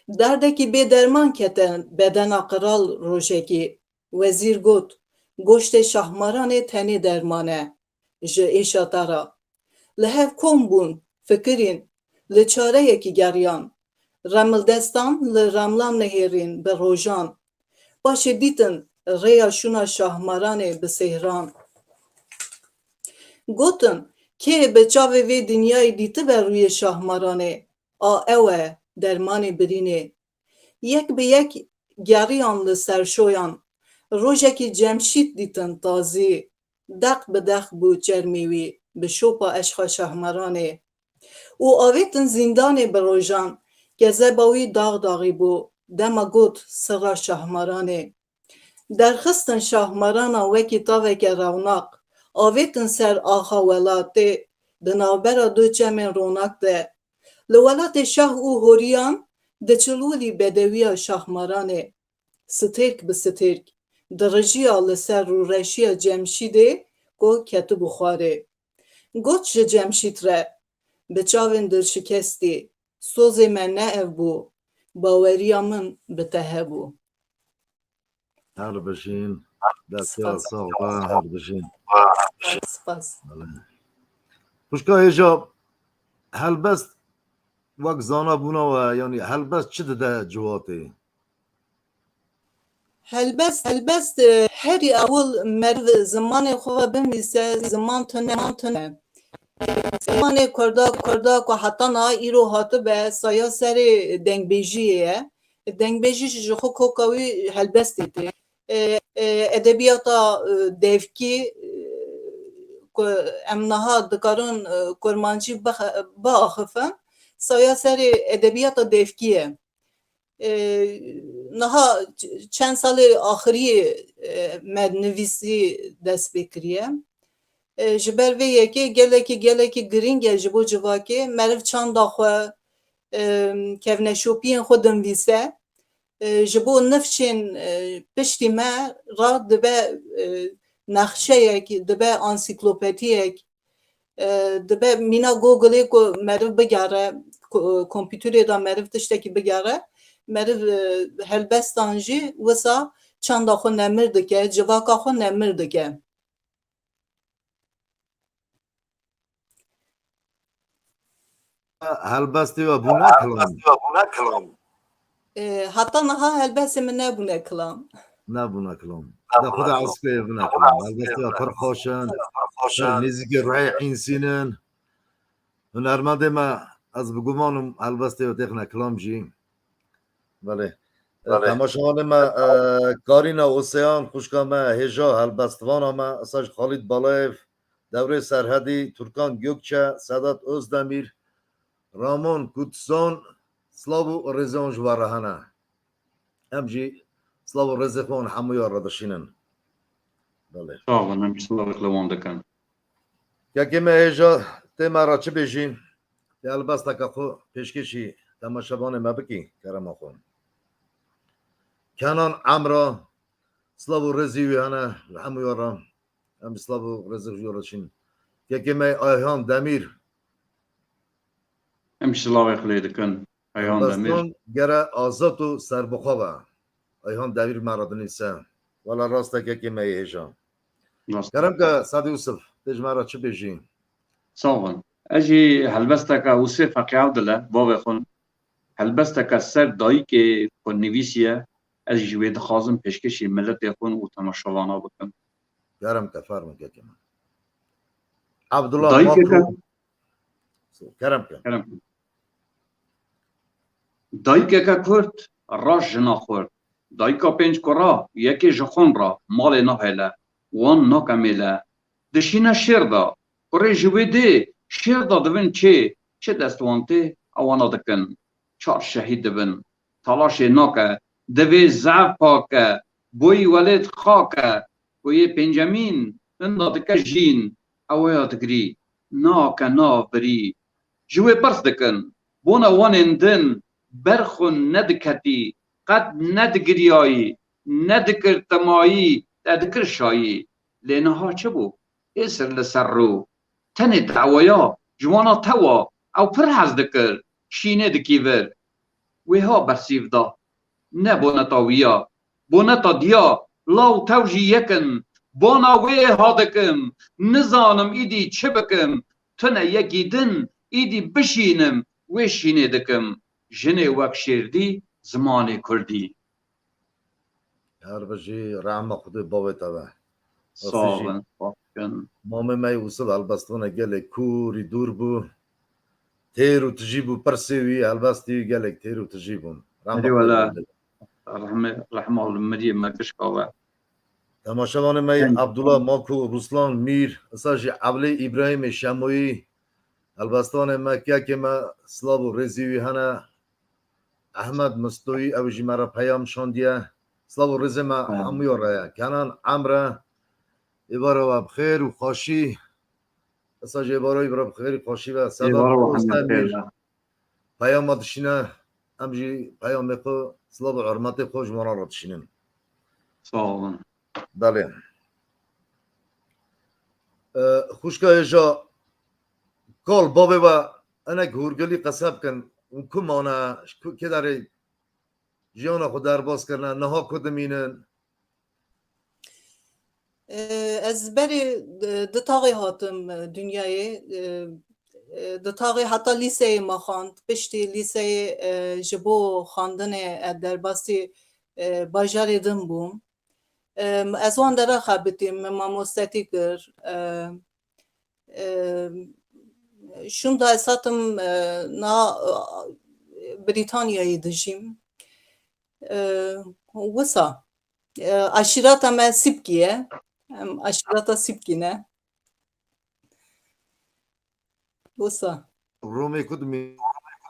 Derdekî bêderman kete bedena qral rojekî. Wezîr got, goştê Şahmaranê tenê derman e ji êşa te re. Li hev kom bûn, fikirîn, li çareyekî geriyan. Remildestan li remlan nihêrîn bi rojan. Paşê dîtin rêya şûna Şahmaranê bi sêhran. Gotin, kê bi çavê vê dinyayê dîtibe rûyê Şahmaranê, a ew e dermanê birînê. Yek bi yek geriyan li ser şoyan. Rojekî Cemşîd dîtin tazî. Deq bi deq bû çermê wî bi şopa eşqa Şahmaranê. Û avêtin zîndanê bi rojan, kezeba wî dax daxî bû, dema got sirra Şahmaranê. Derxistin Şahmarana wekî taveke rewnaq, avêtin ser axa welatê, di navbera du çemên ronak de. Li welatê şah û horiyan diçilwilî bedewiya Şahmaranê. Stêrk bi stêrk, dirijiya li ser rûreşiya Cemşîdê ku ketibû xwarê. Got ji Cemşîd re, bi çavên dilşikestî, sozê me ne ev bû, baweriya min bi te hebû. Her bijîn, destê Spas. sax be, her bijîn. Spas, spas. Belê. Xwişka hêja, helbest wek zana bûna we, yanî helbest çi dide ciwatê? Helbest, helbest, e, herî ewil meriv zimanê xwe ve binivîse, ziman tune, ziman tune. Zimanê Kurda, Kurda ku heta niha îro hatibe saya serê dengbêjiyê ye. Dengbêjî jî ji xwe koka wî helbestê tê. E, e, edebiyata, e, devkî, e, ku em niha dikarin, e, kurmancî bixe-, biaxifin, saya serê edebiyata devkî ye. E, niha ç-, çend salê axiriyê, e, me nivîsî dest pê kiriye. E, ji ber vê yekê gelekî, gelekî girîng e ji bo civakê. Meriv çanda xwe, e, kevneşopiyên xwe dinivîse. E, ji bo nifşên, e, piştî me re dibe, e, nexşeyek, dibe ansîklopediyek, e, dibe mîna Googleê ku meriv bigere, ko-, kompîterê de meriv tiştekî bigere, meriv, e, helbestan jî wisa çanda xwe nemir dike, civaka xwe nemir dike. Helbestê we bûne kilam? E, heta niha helbestê min nebûne kilam. Nebûne kilam. De xwe de eskê bûne kilam. Helbestê we pir xweş in. Pir nêzîkî ruhê însîn in. Hunermendê me, ez bi guman im helbestê we têxine kilam jî. Belê. E, temaşevanê me, e, Karîna Oseyan, xwişka me, hêja helbestvana me, Esaj Xalîd Balayev, Dewrê Serhedî, Turkan Gökçe, Sedat Özdemir, Ramon Kutsan, silav û rêzê wan ji we re hene. Em jî silav û rêzê xwe wan hemûya re dişînin. Belê. Sağ olun, em jî silavek li wan dikin. Kekê me hêja tê me re çi bêjî? Tê helbesteke xwe pêşkêşî temaşevanê me bikî, kerema xwe. Kenan Emra, silav û rêzî wî hene, li hemûya re. Em silav û rêzê ji we re dişînin. Kekê me Ayhan Demîr. Em silavek lê dikin. Ayhan Demîr. Helbestan gere azad û serbixwe be. Ayhan Demîr me re dinivîse. Wela rast e kekê me yê hêja. Rast e. Kerem ke Sedî Yusuf, tê ji me re çi bêjî? Sağ olun. Ez jî helbesteke Usê Feqî Evdil e, bavê xwe. Helbesteke ser dayikê xwe nivîsiye. Ez jî wê dixwazim pêşkêşî miletê xwe û temaşevana bikim. Kerem ke, fermo kekê me. Abdullah Dayikeke Maku. Kerem ke. Kerem ke. Dayikeke kurd, raş jina xurt. Dayika pênc kura, yekê ji xon ra, malê nahêle, wan nake mêle. Dişîne şêr de, kurê ji wê dê, şêr de dibin çê, çi dest wan tê, ewana dikin. Çar şehîd dibin. Talaşê nake, divê zef pake, boyî welêt xake, ku yê pêncemîn, hinda dike jîn, eweya digirî, nake nav birî. Ji wê pirs dikin, bona wanên din, ber xwe nediketî, qet nedigiriyayî, nedikir temayî, te dikir şayî. Lê niha çi bû? Êsir li ser rû. Tenê dawaya ji wana tewa ew pir hez dikir, şînê dikî vir. Wê ha bersîv da. Ne boneta wî ya. Boneta diya, law tew jî yek in. Bona wê ha dikim. Nizanim îdî çi bikim. Tune yekî din, îdî bişînim, wê şînê dikim. Jinê wek şêrdî, zimanê kurdî. Her bijî, rehma Xwedê bavê te be. Sağ olun, sağ olun. Mamê me yê Wisif helbestvanê gelek kûrî dûr bû. Têr û tijî bû, pirsê wî, helbestê wî gelek têr û tijî bûn. Rehma Xwedê wele. Rehme, rehma li miriyê me gişka we. Temaşevanê me yê Abdullah Mako, Ruslan Mîr, esa jî Evlê Îbrahîmê Şemoyî, helbestvanê me, kekê me, silav û rêzî wî hene. Ehmed Mistoyî, ew jî me re peyam şandiye. Silav û rêzê me hemûya re ye. Kenan Emre, êvara we bi xêr û xweşî. Esa jî êvara wî bi xêr û xweşî ve. Sedat Özdemir, peyama dişîne. Em jî peyamê xwe, silav û hurmetê xwe ji wan re dişînin. Sağ olun. Belê. E, xwişka hêja, kal bavê we hinek hûrgilî qese bikin. Hûn ku mane, ji ku, kê derê jiyana xwe derbas kirine, niha ku dimînin? E, ez berê, e, di taxê hatim, e, dinyayê. E, e, di taxê heta lîseyê me xwend. Piştî lîseyê, e, ji bo xwendinê, e, derbasî, e, bajarê din bûm. Em, ez wan dera xebitîm, min mamostetî kir. Em, em, şûnda ez hatim, e, na, e, Brîtanyayê dijîm. E, wisa, e, aşîrata me Sîpkî ye. Em aşîrata Sîpkî ne. Wisa. Romê ku dimînin?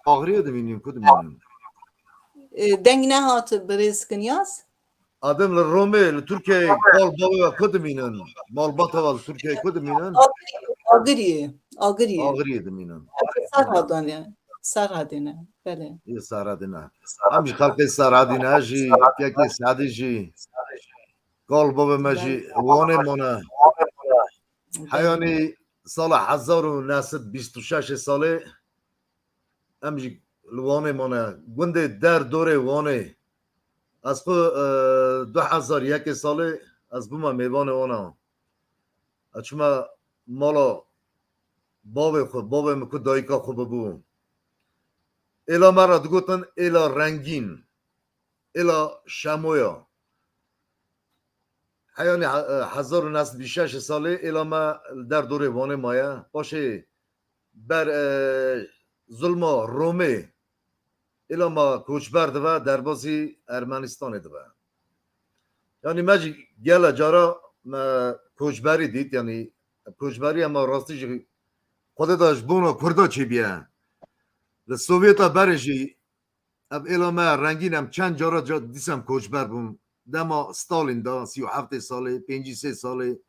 Agiriyê dimînin, ku dimînin? E, deng nehat birêz Kinyas. Adim li Romê, li Tirkiyeyê, kal bavê we ku dimînin? Malbata we li Tirkiyeyê ku dimînin? Agiriyê, Agiriyê, Agiriyê. Agiriyê dimînin. Serhadê ne, Serhadê ne, belê. Yê Serhadê ne. Em jî xelkê Serhadê ne, jî kekê Sedî jî. Kal bavê me jî Wanê mane. Heyanî sala hezar û neh sed bîst û şeş salê em jî li Wanê mane. Gundê der dorê Wanê. Ez xwe, e, du hezar yekê salê ez bûme mêvanê wana. Ez çûme mala bavê xwe, bavê min ku dayika xwe bibû. Êla me re digotin êla rengîn, êla şemoya. Heyanî he-, e, hezar û neh sed bîst û şeş salê êla me li der dorê Wanê maye. Paşê ber, e, zulma Romê êla me koçber dibe, derbasî Ermenistanê dibe. Yanî me jî gele cara me koçberî dît, yanî koçberî ema rastî jî Xwedê da ji bona Kurda çêbiye. Li Sovyeta berê jî ev êla me rengîn em çend cara ca dîsem koçber bûn. Dema Stalin da, sî û heftê salê, pêncî sê salê,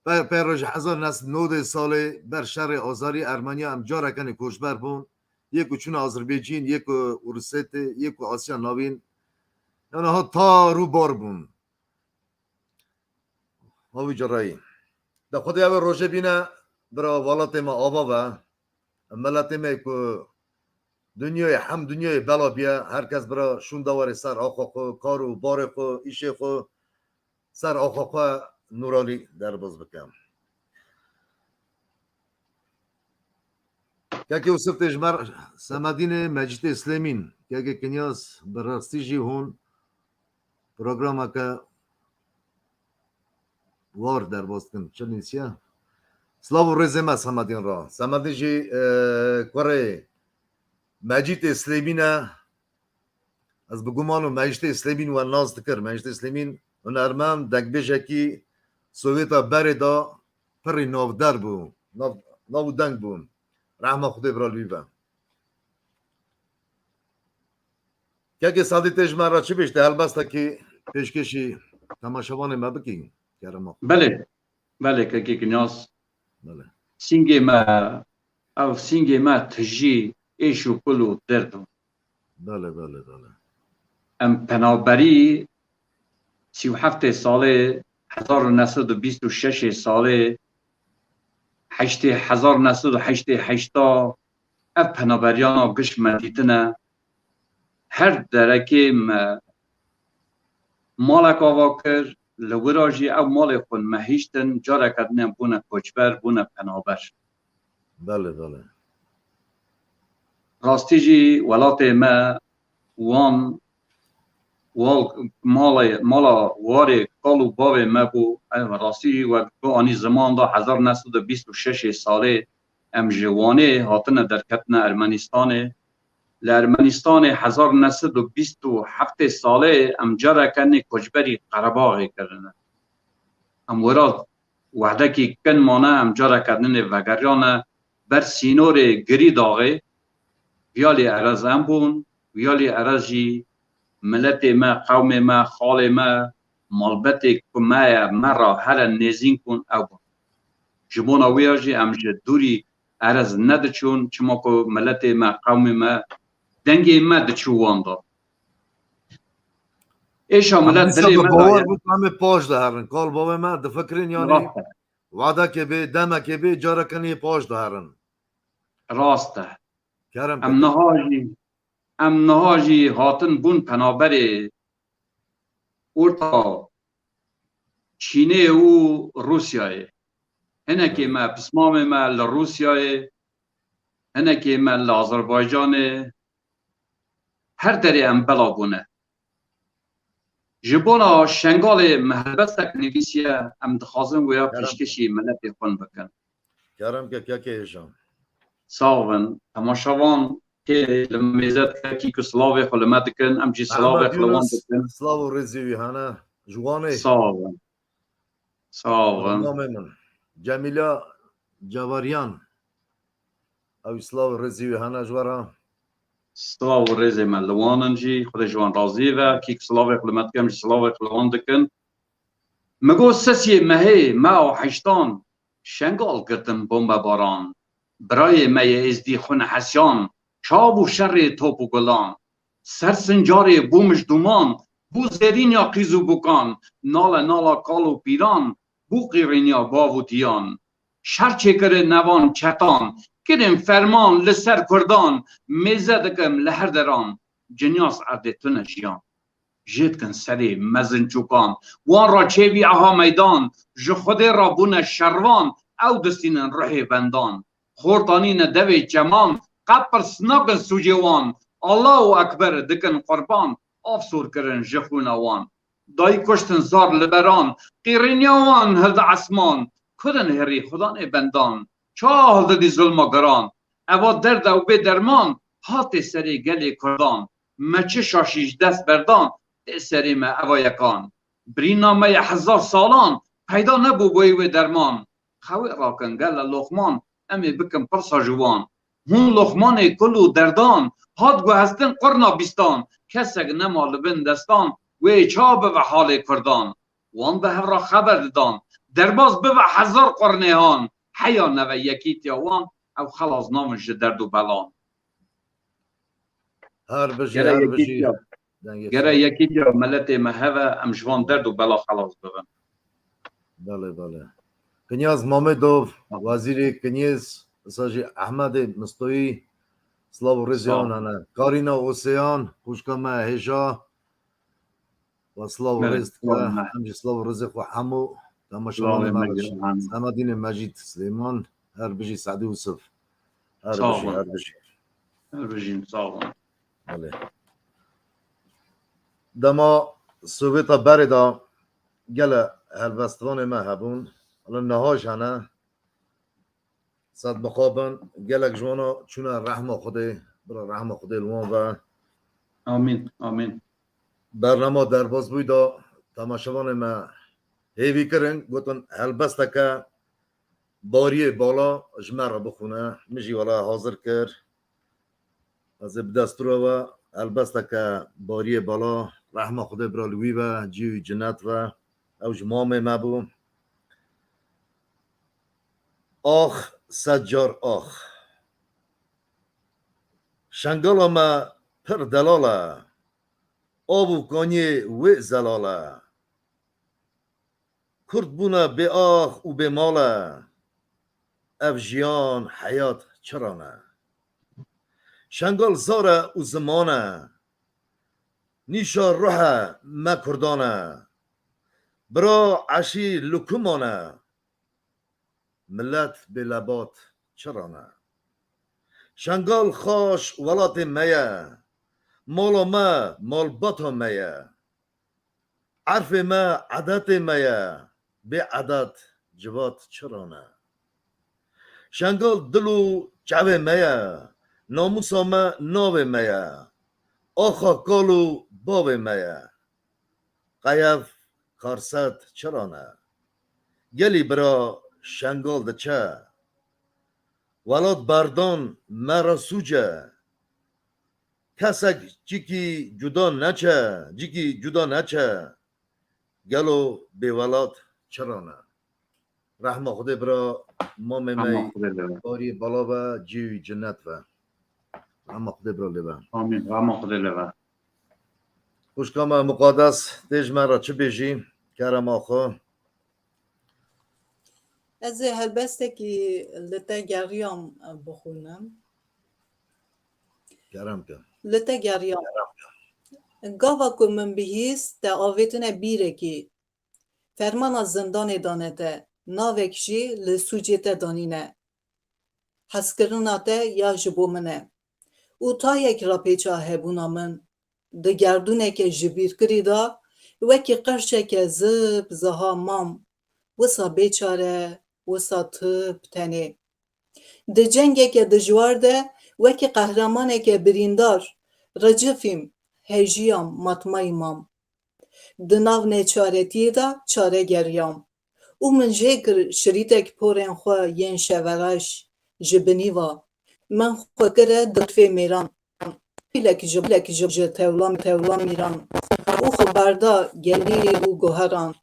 pe-, pê re ji hezar neh sed nodê salê ber şerê azarî Ermeniya em carekenê koçber bûn. Yê ku çûne Azerbaycîn, yê ku Ûrûsetê, yê ku Asya Navîn. Yana ha tar û bar bûn. Havî cerayî. De Xwedê ev rojê bîne, bira welatê me ava ve. Em miletê me ku dinyayê, hem dinyayê bela biye, her kes bira şûnda were ser axa xwe, kar û barê xwe, îşê xwe, ser axa xwe nûranî derbas bike. Kekê Yûsif tê ji me re, Semedînê Mecîtê Slêmîn. Kekê Kinyas bi rastî jî hûn programeke war derbas dikin. Çi nîsiya? Silav û rêzê me Semedîn re. Semedîn jî, e, kurê Mecîtê Slêmîn e. Ez bi guman û Mecîtê Slêmîn we nas dikir. Mecîtê Slêmîn hunermend, dengbêjekî Sovyeta berê de pirî navder bû. Nav, nav û deng bû. Rehma Xwedê bira li wî be. Kekê Sadî tê ji me re çi bêjte? Helbestekî pêşkêşî temaşevanê me bikî, kerema xwe. Belê. Belê, kekê Kinyas. Belê. Sîngê me, ev sîngê me tijî êş û kul û derd bû. Belê, belê, belê. Em penaberî sî û heftê salê, hezar û neh sed û bîst û şeşê salê, heştê, hezar û neh sed û heştê heşta, ev penaberiyana giş me dîtine. Her derekê me malek ava kir, li wira jî ew malê xwe me hiştin, careke din bûne koçber, bûne penaber. Belê, belê. Rastî jî welatê me wan, wal, malê, mala warê kal û bavê me bû. Ev rastî jî wek ku anî ziman da hezar neh sed û bîst û şeşê salê em ji Wanê hatine derketine Ermenistanê. Li Ermenistanê hezar neh sed û bîst û heftê salê em careke nê koçberî Qerebaxê kirine. Em wira wehdekî kin mane, em careke dinê vegeriyane ber sînorê Girîdaxê. Viya lê erez em bûn, viya lê erez jî miletê me, qewmê me, xalê me, malbetê ku me ye, me re here nêzîn bûn, ew bûn. Ji bona wê ya jî em ji dûrî erez nediçûn, çima ku miletê me, qewmê me, dengê me diçû wan de. Êşa milet dilê me de ye. Bû, em ê paş de herin. Kal bavê me difikirin, yanî wadekê bê, demekê bê, careke nê paş de herin. Rast e. Kerem em niha jî, em niha jî hatin bûn penaberê orta Çînê û Rûsyayê. Hinekê me, pismamê me li Rûsyayê, hinekê me li Azerbaycanê, her derê em bela bûne. Ji bona Şengalê me helbestek nivîsiye, em dixwazin wêya pêşkêşî miletê xwe bikin. Kerem ke kekê hêja. Sax bin. Temaşevan kê li mêze dike kî ku silavê xwe li me dikin, em jî silavê Ehmed xwe li wan Yunus, dikin. Silav û rêzê wî hene. Ji Wanê. Sax bin. Sax bin. Mamê min. Cemîla Cevariyan. Ew silav û rêzê wî hene ji we re. Silav û rêzê me li wan in jî. Xwedê ji wan razî be. Kî ku silavê xwe li me dikin, em jî silavê xwe li wan dikin. Mi got sesiyê mehê, meha heştan, Şengal girtin bombebaran. Birayê me yê êzdî xwe nehesiyan, çav û şerê top û gulan. Ser sincarê bû mij dûman, bû zêrînya qîz û bûkan, nale nala kal û pîran, bû qîrînya bav û diyan. Şer çêkirin nevan çetan, kirin ferman li ser kurdan, mêze dikim li her deran, cinyas erdê tune jiyan. Jê dikin serê mezin çûkan. Wan ra çêbî aha meydan. Ji Xwedê ra bûne şervan, ew distînin ruhê bendan. Xort anîne devê çeman, qet pirs nakin sûcê wan. Allahu Ekber dikin qurban, av sor kirin ji xûna wan. Dayî kuştin zar li beran, qîrîniya wan hildi esman. Kudin herî xudanê bendan, çaw hildidî zulma giran. Eva derd ew bê derman, hatê serê gelê kurdan. Me çi şaşî ji dest berdan, tê serê me eva yekan. Birîna me ye hezar salan, peyda nebû boyê wê derman. Xewê rakin gele Loqman, em ê bikin pirsa ji wan. Hûn Loqmanê kul û derdan, hat guhestin qurna bîstan. Kesek nema li bin destan, wê ça bibe halê kurdan. Wan bi hev re xeber didan, derbas bibe hezar qurnê han. Heya neve yekîtiya wan, ew xelas nabin ji derd û belan. Her bijî, Gere her bijî. Yekîtiya, Dengê gere sağ. Yekîtiya miletê me heve, em ji van derd û bela xelas bibin. Belê, belê. Kinyaz Mamedov, Tamam. Wezîrê Kinyêz, wisa jî Ehmedê Mistoyî, silav û rêzê Sağ ol. wan hene. Karîna Oseyan, xwişka me hêja, we silav û Belê, rêz dike. Sağ ol, me. Em jî silav û rêzê xwe hemû temaşevanê Silavê me me re. Hemû. Semadînê Mecîd Silêman, her bijî Sedî Yusuf. Her Sağ bijî, olun. Her bijî. Her bijîn, sağ olun. Belê. Dema Sovyeta berê de gele helbestvanê me hebûn. Hala niha jî hene. Sed mixabin, gelek ji wana çûne rehma Xwedê, bira rehma Xwedê li wan ve. Amîn, amîn. Bernama derbas bûyî de temaşevanê me hêvî kirin, gotin helbesteke Bariyê Bala ji me re bixwîne. Min jî wela hazir kir. Ez ê bi destûra we helbesteke Bariyê Bala, rehma Xwedê bira li wî ve, cî wî cinet ve. Ew ji mamê me bû. Ax, sed car ax. Şengala me pir delal e. Av û kaniyê wê zelal e. Kurd bûne bê ax û bê mal e. Ev jiyan, heyat çiran e. Şengal zar e û ziman e. Nîşa ruh e me kurdan e. Bira eşî li ku mane? Milet bê lebat çiran e. Şengal xaş welatê me ye. Mala me malbata me ye. Erfê me edetê me ye. Bê edet civat çiran e. Şengal dil û çavê me ye. Namûsa me navê me ye. Axa kal û bavê me ye. Qeyev Karset çiran e. Gelî bira Şengal diçe. Welat berdan me re sûc e. Kesek cikî cuda neçe, cikî cuda neçe. Gelo bêwelat çiran e? Rehma Xwedê bira mamê me Rehma Xwedê lê ve. Bariyê bala ve, cî wî cinet ve. Rehma Xwedê bira lê ve. Amîn. Rehma Xwedê lê ve. Xwişka me Muqades, tê ji me re çi bêjî? Kerema xwe. Ez ê helbestekî li te geriyam bixwînim. Kerem ke. Li te geriyam. Kerem ke. Gava ku min bihîst, te avêtine bîrekî. Fermana zindanê dane te, navek jî li sûcê te danîne. Hezkirina te ya ji bo min e. Û tayek rapêça hebûna min, di gerdûneke jibîrkirî de, wekî qirçeke zib ziha mam, wisa bêçare, wisa tu bi tenê. Di cengeke dijwar de wekî qehremaneke birîndar recifîm, hejiyam, matmayî mam. Di nav neçaretiyê de çare geriyam. Û min jê kir şirîtek porên xwe yên şevereş ji binî ve. Min xwe kire di qifê mêran. Pîlek ji, pîlek ji, ji tewla, tewla mîran. Û xwe berda gelî û guheran.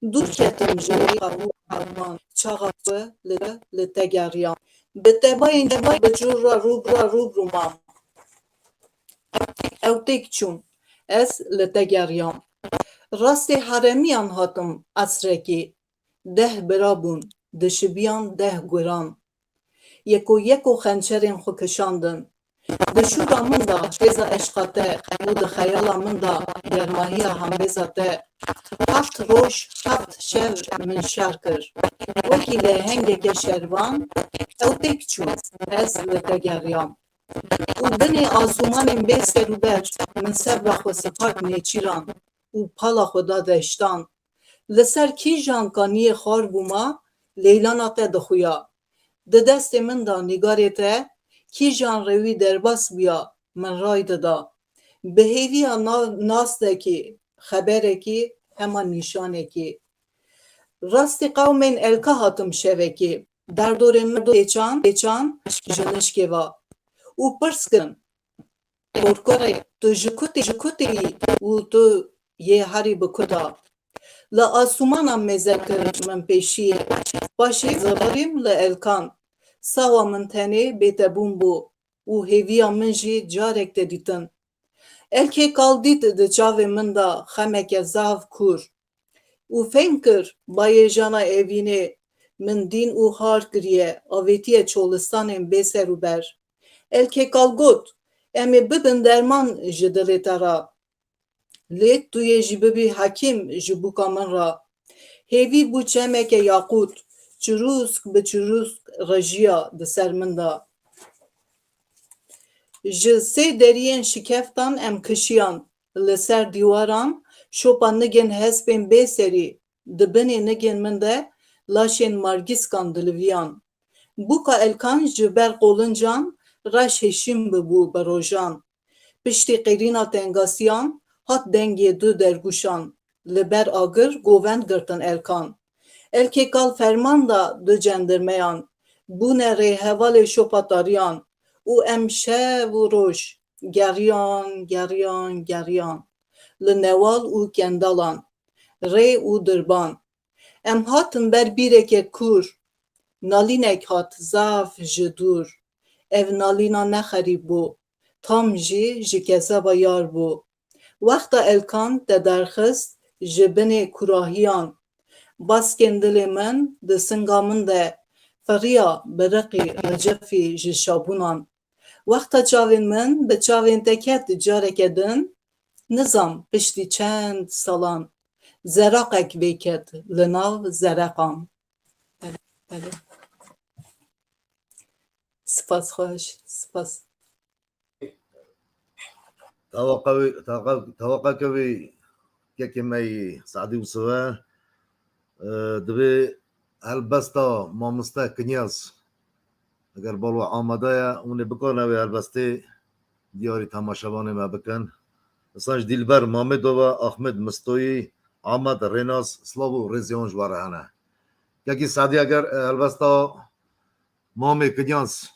Dûr ketim ji rîqa û arman. Çaxa xwe li, li te geriyam. Bi tebayên, tebayên bi cûr re rû, re rû bi rû mam. Ew têk çûn. Ez li te geriyam. Rastê heremiyan hatim esrekî. Deh bira bûn, dişibiyan deh guran. Yeko yeko xençerên xwe kişandin. Di şûra min de hêza eşqa te û di xeyala min de germahiya hembêza te. Heft roj, heft şev min şer kir. Wekî lehengeke şervan, ew têk çûn, ez li te geriyam. Û binê asûmanên bê ser û ber, min sebra xwe sipart nêçîran û pala xwe da deştan. Li ser kîjan kaniyê xwar bûma, leylana te dixuya. Di destê min de nîgarê te, kîjan rewî derbas bûya, min ray dida. Bi hêviya na-, nasdekî, xeberekî, hema nîşanekî. Rastî qewmên elka hatim şevekî. Derdorên min têçan, têçan ji nişkê ve. Û pirs kirin. Korkorê, tu ji ku tê, ji ku tê yî û tu yê herî bi ku da? Li asûmana mêze kir min pêşiyê. Paşê zirarîm li elkan. Sawa min tenê bêtebûn bû û hêviya min jî carek te dîtin. Elkê kal dît di çavê min de xemeke zaf kûr. Û fêm kir, bayê jana evînê min dîn û har kiriye, avêtiye çolistanên bê ser û ber. Elkê kal got, em ê bibin derman ji dilê te re. Lê tu yê jî bibî hekîm ji bûka min re. Hêvî bû çemeke yaqût, çirûsk bi çirûsk rejiya di ser min de. Ji sê deriyên şikeftan em kişiyan, li ser dîwaran şopa nigên hespên bê serî, di binê nigên min de laşên margîskan diliviyan. Bûka elkan ji ber qolincan reş hêşîn bibû bi rojan. Piştî qêrîna tengasiyan hat dengê du dergûşan. Li ber agir govend girtin elkan. Elkê kal ferman da du cendirmeyan. Bûne rêhevalê şopa tariyan û em şev û roj geriyan, geriyan, geriyan. Li newal û kendalan, rê û dirban. Em hatin ber bîreke kûr. Nalînek hat zaf ji dûr. Ev nalîna ne xerîb bû. Tam jî ji kezeba yar bû. Wexta elkan te derxist ji binê kurahiyan. Baskên dilê min di singa min de firiya bi riqî recifî ji şabûnan. Wexta çavên min bi çavên te ket careke din, nizam piştî çend salan zeraqek vêket li nav zereqan. Belê, belê. Spas xweş, spas. Tawaqa wî, tawaqa, tawaqa kevî kekê me yî Sadî Yûsife, e, divê helbesta mamoste Kinyaz, eger balo amade ye, hûn ê bikarin ew ê helbestê diyarî temaşevanê me bikin. Insan ji Dîlber Mamêdova, Axmed Mistoyî, Amed Rênas, silav û rêzê wan ji we re hene. Kekî Sadî, eger, e, helbesta Mamê Kinyaz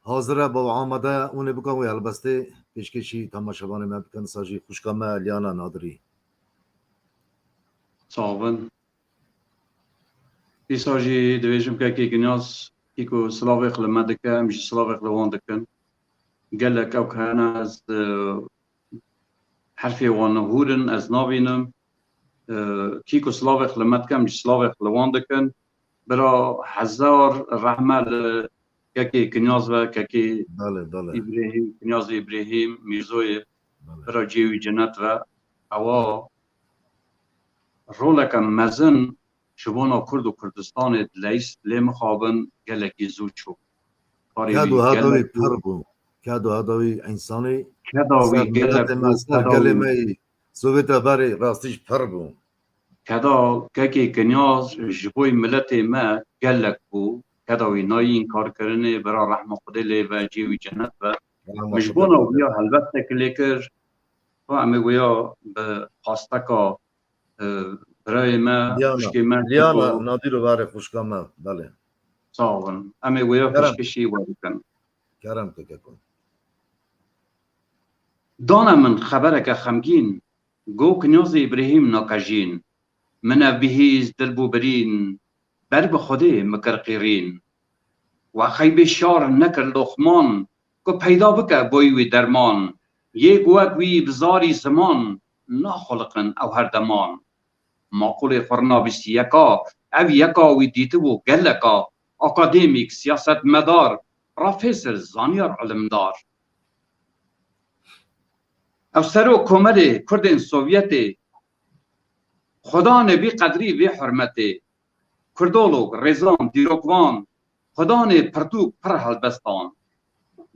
hazir e, bal amade, hûn ê bikin wê helbestê pêşkêşî temaşevanê me bikin, sa jî xwişka me Liyana Nadirî. Çavin. Dîsa jî divêjim kekê Kinyaz, kî ku silavêx li me dike, em jî silavêx li wan dikin. Gelek ew hene ez, e, herfê wan hûr in, ez nabînim. E, kî ku silavêx li me dikim, ji silavêx li wan dikin. Bira hezar rehme li kekê Kinyaz ve, kekê Belê, belê. Îbrahîm, Kinyaz Îbrahîm, Mîrzoyê. Belê. Bira cihê wî cennet ve. Ewa roleke mezin ji bona Kurd û Kurdistanê dileyîst lê mixabin gelekî zû çû. Karê Ked wî û heda wî gelek pir bû. Ked û heda wî însanê Keda wî ser gelek miletê me, bû, ser keda gelê wî. Me yî Sovyeta berê rastî jî pir bû. Keda kekê Kinyaz ji bo miletê me gelek bû. keda wî nayî înkarkirinê, bira rehma Xwedê lê ve, cihê wî cennet be. Min ji bona wî ya helbestek lê kir, xwe em ê wê ya bi qasteka, e, birayê me, xwişkê me, Liyana, Nadîro Varê xwişka me, belê. Sağ olun. Em ê wê ya pêşkêşî we bikin. Kerem ke keko. Dane min xebereke xemgîn, go Kinyazê Îbrahîm nake jîn. Min ev bihîst, dil bû birîn, ber bi Xwedê min kir qîrîn. We xeybê şar nekir Loqman, ku peyda bike boy wî derman. Yê ku wek wî bi zarî ziman, naxuliqin ew her deman. Maqûlê xurna bîst û yeka, ev yeka wî dîtibû geleka, akademîk, siyasetmedar, profesor, zanyar, ilimdar. Ev serok komelê Kurdên Sovyetê, Xudanê bî qedrî vê hurmetê. Kurdolog, rêzan, dîrokvan, Xudanê pirtûk pir helbestan.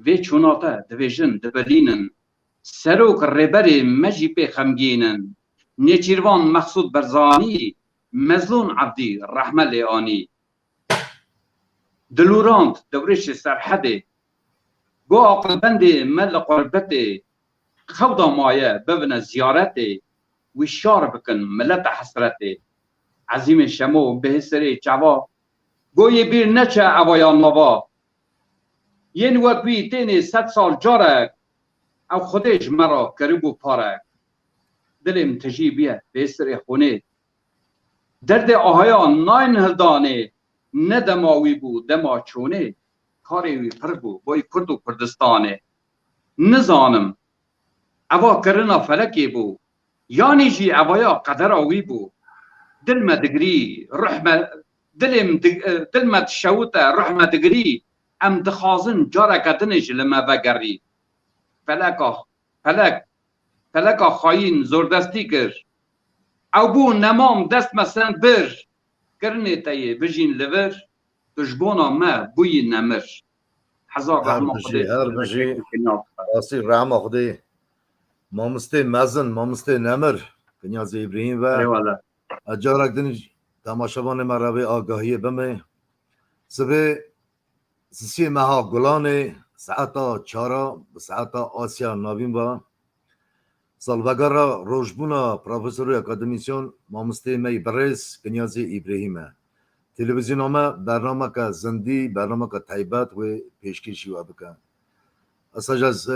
Vê çûna te dibêjin, dibelînin. Serok rêberê me jî pê xemgîn in. Nêçîrvan Mexsûd Berzanî, Mezlûn Evdî rehme lê anî. Dilûrand dewrêşê Serhedê. Go aqilbendê me li qurbetê, xew da maye bibine ziyaretê, wî şar bikin milete hesretê. Ezîmê Şemo bihê serê çava, go yê bîr neçe evaya nava. Yên wek wî tênê sed sal carek, ew Xwedê ji me re kiribû parek. Dilê min tijî bûye bê sirê xûnê. Derdê ahaya nayên hildanê, ne dema wî bû, dema çûnê. Karê wî pir bû, boy Kurd û Kurdistanê. Nizanim, eva kirina felekê bû, yanî jî evaya qedera wî bû. Dil me digirî, ruh me, dilê min dig-, dil me dişewite, ruh me digirî, em dixwazin careke din ê ji li me vegerî. Feleka, felek, feleka xayîn zordestî kir. Ew bû nemam dest me send bir. Kirinê te yê bijîn li vir, tu ji bona me bûyî nemir. Hezar rehma Xwedê. Her bijî, her bijî. Rastî rehma Xwedê. Mamostê mezin, mamostê nemir. Kinyazê Îbrahîm ve. Eyvallah. Ez carek din temaşevanê me re vê agahiyê bimê. Sibê sisiyê meha Gulanê, saeta çara, bi saeta Asya Navîn ve. Salvegera rojbûna profesorê akademîsyon, mamosteyê me yî birêz Kinyazê Îbrahîm e. Televîzyona me bernameke zindî, bernameke taybet wê pêşkêşî we bike. Esa ez, e,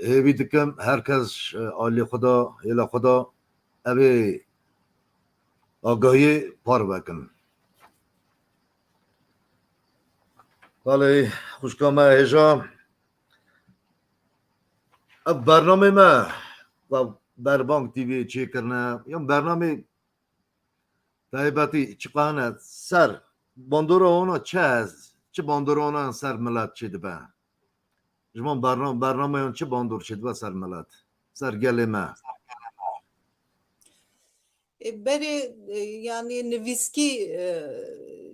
hêvî dikim her kes, e, alî xwe de, hêla xwe de, ev ê agahiyê parve kin. Kalê xwişka me hêja, ev bernamê me, va Berbang T V çêkirine, yan bernamê taybetî çiqane ser bandora wana çi ez, çi bandora wana ser milet çêdibe? Ji van berna-, bernameyan çi bandor çêdibe ser milet, ser gelê me? E, berê, e, yanî nivîskî, e,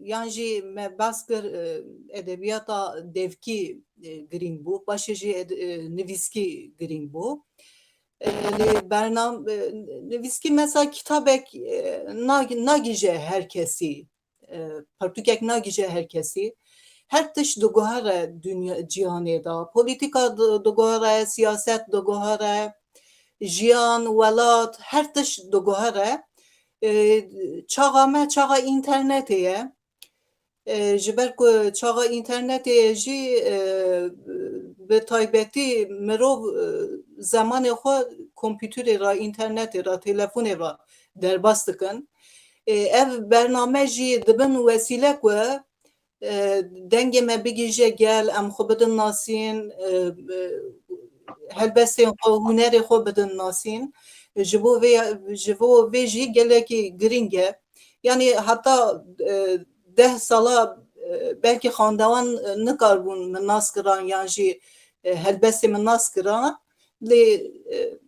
yan jî me behs kir, e, edebiyata devkî, e, girîng bû, paşê jî ed-, e, nivîskî girîng bû. E, lê bernam-, e, nivîskî mesela kitabek, e, nag-, nagîje her kesî. E, pirtûkek nagîje her kesî. Her tişt diguhere dinya, cîhanê de. Polîtîka di-, diguhere, siyaset diguhere, jiyan, welat, her tişt diguhere. E, çaxa me çaxa înternetê ye. E, ji ber ku çaxa înternetê ye jî, e, bi taybetî mirov, e, zemanê xwe kompîterê re, înternetê re, telefonê re derbas dikin. E, ev bername jî dibin wesîle ku, e, dengê me bigihîje gel, em xwe bidin nasîn, e, e, helbestên xwe, hunerê xwe bidin nasîn. Ji bo vê, ji bo vê jî gelekî girîng e. Yanî heta, e, deh sala, e, belkî xandewan, e, nikaribûn min nas kiran yan jî, e, helbestê min nas kiran. Lê, e,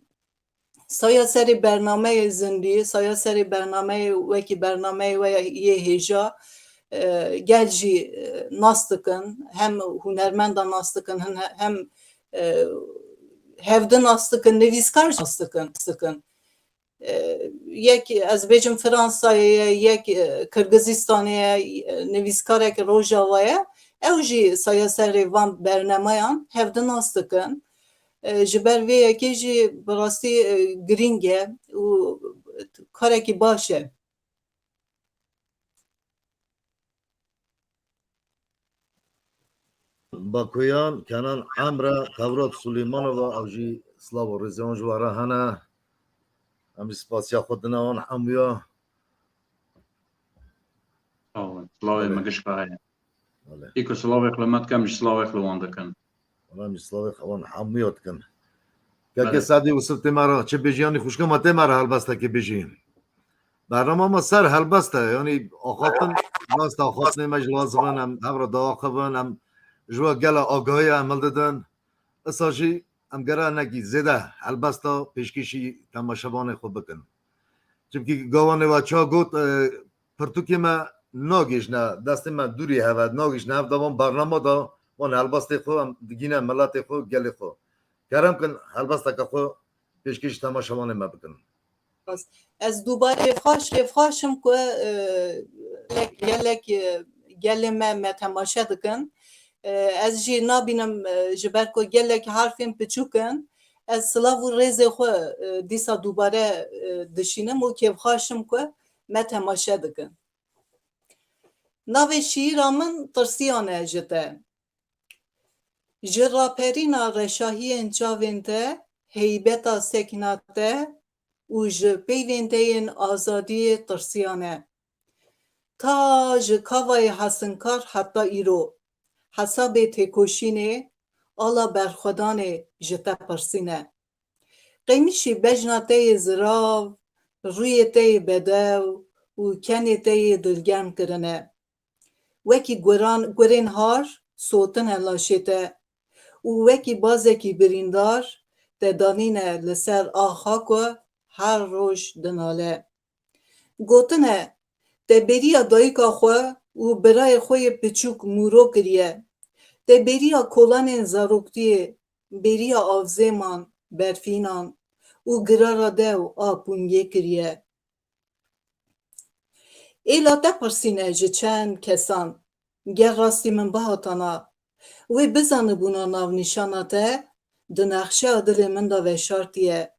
saya serê bernameyê zindî, saya serê bernameyê wekî bernameyê we yê hêja, e, gel jî, e, nas dikin, hem hunermenda nas dikin, hem, hem, e, hevdi nas dikin, nivîskar nas dikin, dikin. e, yek, ez bêjim, Fransayê ye, yek, e, Kirgizistanê ye, e, nivîskarek Rojava ye. Ew jî saya serê van bernemayan hevdi nas dikin. E, ji ber vê yekê jî bi rastî, e, girîng e û karekî baş e. Bakuyan, Kenan Emre, Tevrat Suleymanova, ew jî silav û rêzê wan ji we re hene. Em jî spasiya xwe dine wan hemûya. Sağ olun. Silavê Belê. me gişka heye. Belê. Î ku silavê xwe li me dikem, ji silavê xwe li wan dikin. Wala em jî silavê xwe wan hemûya dikin. Kekê Belê. Sedî Yusuf tê me re, çi bêjî, yanî xwişka me tê me re helbestekê bêjî. Bernama me ser helbest e, yanî axaftin, rast e, axaftinê me jî lazim in, em hev re diaxivin, em ji we gela agahî em hildidin. Isa jî em gere hinekî zêde helbesta pêşkêşî temaşevanê xwe bikin. Çimkî gawanê we ça got, e, pirtûkê me nagihîşne, destê me dûrî hev e, nagihîşne hev de van bernama de, van helbestê xwe em digîne miletê xwe, gelê xwe. Kerem kin helbesteke xwe pêşkêşî temaşevanê me bikin. Ez dubare kêfxweş, kêfxweş im ku, e, gelek, gelek, e, gelê me, me temaşe dikin. E, ez jî nabînim, e, ji ber ku gelek harfên piçûk in. Ez silav û rêzê xwe, e, dîsa dubare, e, dişînim û kêfxweş im ku me temaşe dikin. Navê şîîra min Tirsiyan e ji te. Ji raperîna reşahiyên çavên te, heybeta sekna te û ji peyvên te yên azadiyê tirsiyan e. Ta ji Kavayê Hesinkar heta îro, hesabê têkoşînê, ala berxwedanê ji te pirsîne. Qeymîşî bejna te yê zirav, rûyê te yê bedew û kenê te yê dilgerm kirine. Wekî guran, gurên har sotine laşê te û wekî bazekî birîndar te danîne li ser a xaka ku her roj dinale. Gotine, te bêriya dayika xwe û birayê xwe yê piçûk mûro kiriye. Te bêriya kolanên zaroktiyê, bêriya avzêman, berfînan û girara dew a pûngê kiriye. Êla te pirsîne ji çend kesan, ger rastî min bihatana, wê bizanibûna navnîşana te di nexşeya dilê min de veşartiye.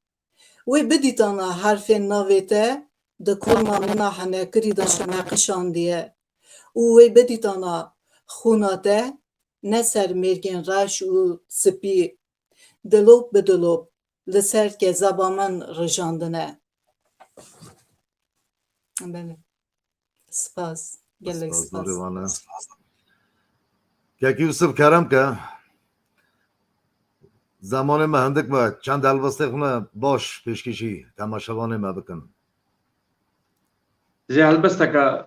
Wê bidîtana herfên navê te di korma min a henekirî de ji me qişandiye û wê bidîtana xûna te ne ser mêrgên reş û spî, dilop bi dilop li ser kezaba min rijandine. Belê. Spas. Gelek Spas, spas. Dorê wan e. Kek Yusuf, kerem ke. Zemanê me hindik me, çend helbestê xwe ne baş pêşkêşî temaşevanê me bikin. Ji helbesteke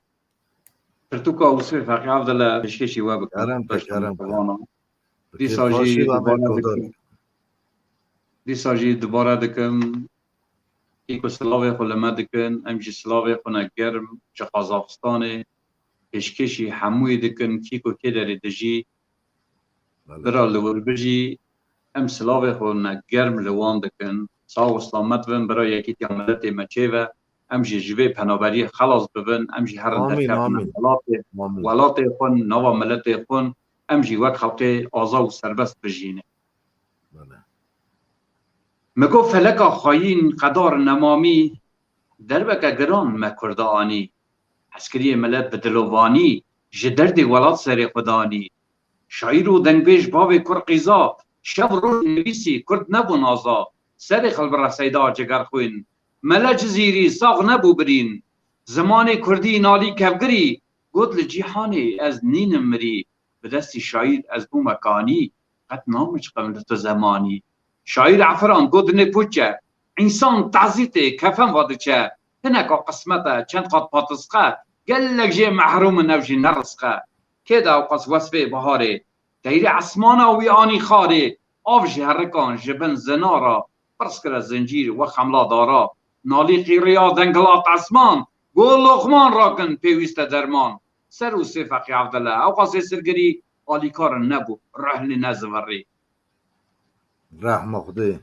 pirtûka Ûsfê Feqî Evdile pêşkêşî we bikim. Kerem ke, Baş kerem ke. Temaşevana. Bi Dîsa jî kêfxweşî ve dubare Kotor. dikim. Dîsa jî dubare dikim. Î ku silavê xwe li me dikin, em jî silavê xwe ne germ ji Qazaxistanê pêşkêşî hemûyê dikin, kî ku kê derê dijî. Belê. Bira li wir bijî, em silavê xwe ne germ li wan dikin. Sax û selamet bin, bira yekîtiya miletê me çêve, em jî ji vê penaberiyê xelas bibin, em jî herin Amîn, derkevin amîn. welatê, Amîn. welatê xwe, nava miletê xwe, em jî wek xelkê aza û serbest bijînin. Belê. Mi got feleka xweyîn qedar nemamî, derbeke giran me Kurda anî. Eskeriyê milet bi dilovanî, ji derdê welat serê xwe danî. Şaîr û dengbêj bavê kur qîza, şev roj nivîsî Kurd nebû naza, serê xwe bi reseyda cigerxwîn. Mele Cizîrî sax nebû birîn. Zimanê Kurdî nalî kevgirî, got li cîhanê ez nînim mirî. Bi destî şaîr ez bûme kanî, qet namiciqim li tu zemanî. Şaîr efiran got dinê pûç e, însan tezîtê kefen va diçe. Hineka qismet e, çend qat patisqe, gelek jê mehrûm in ev jî ne rizq e. Kê de ewqas wesfê biharê, teyrê esmana wî anî xarê, av ji herikan ji bin zinara, pirs kire zincîr wek xemla dara. Nalî qîriya denghilat esman, got loqman rakin pêwîst e derman. Ser û sê Feqî Evdile, ewqas ê sirgirî alîkar in nebû, ruh lê nezivirî. Rehma Xwedê.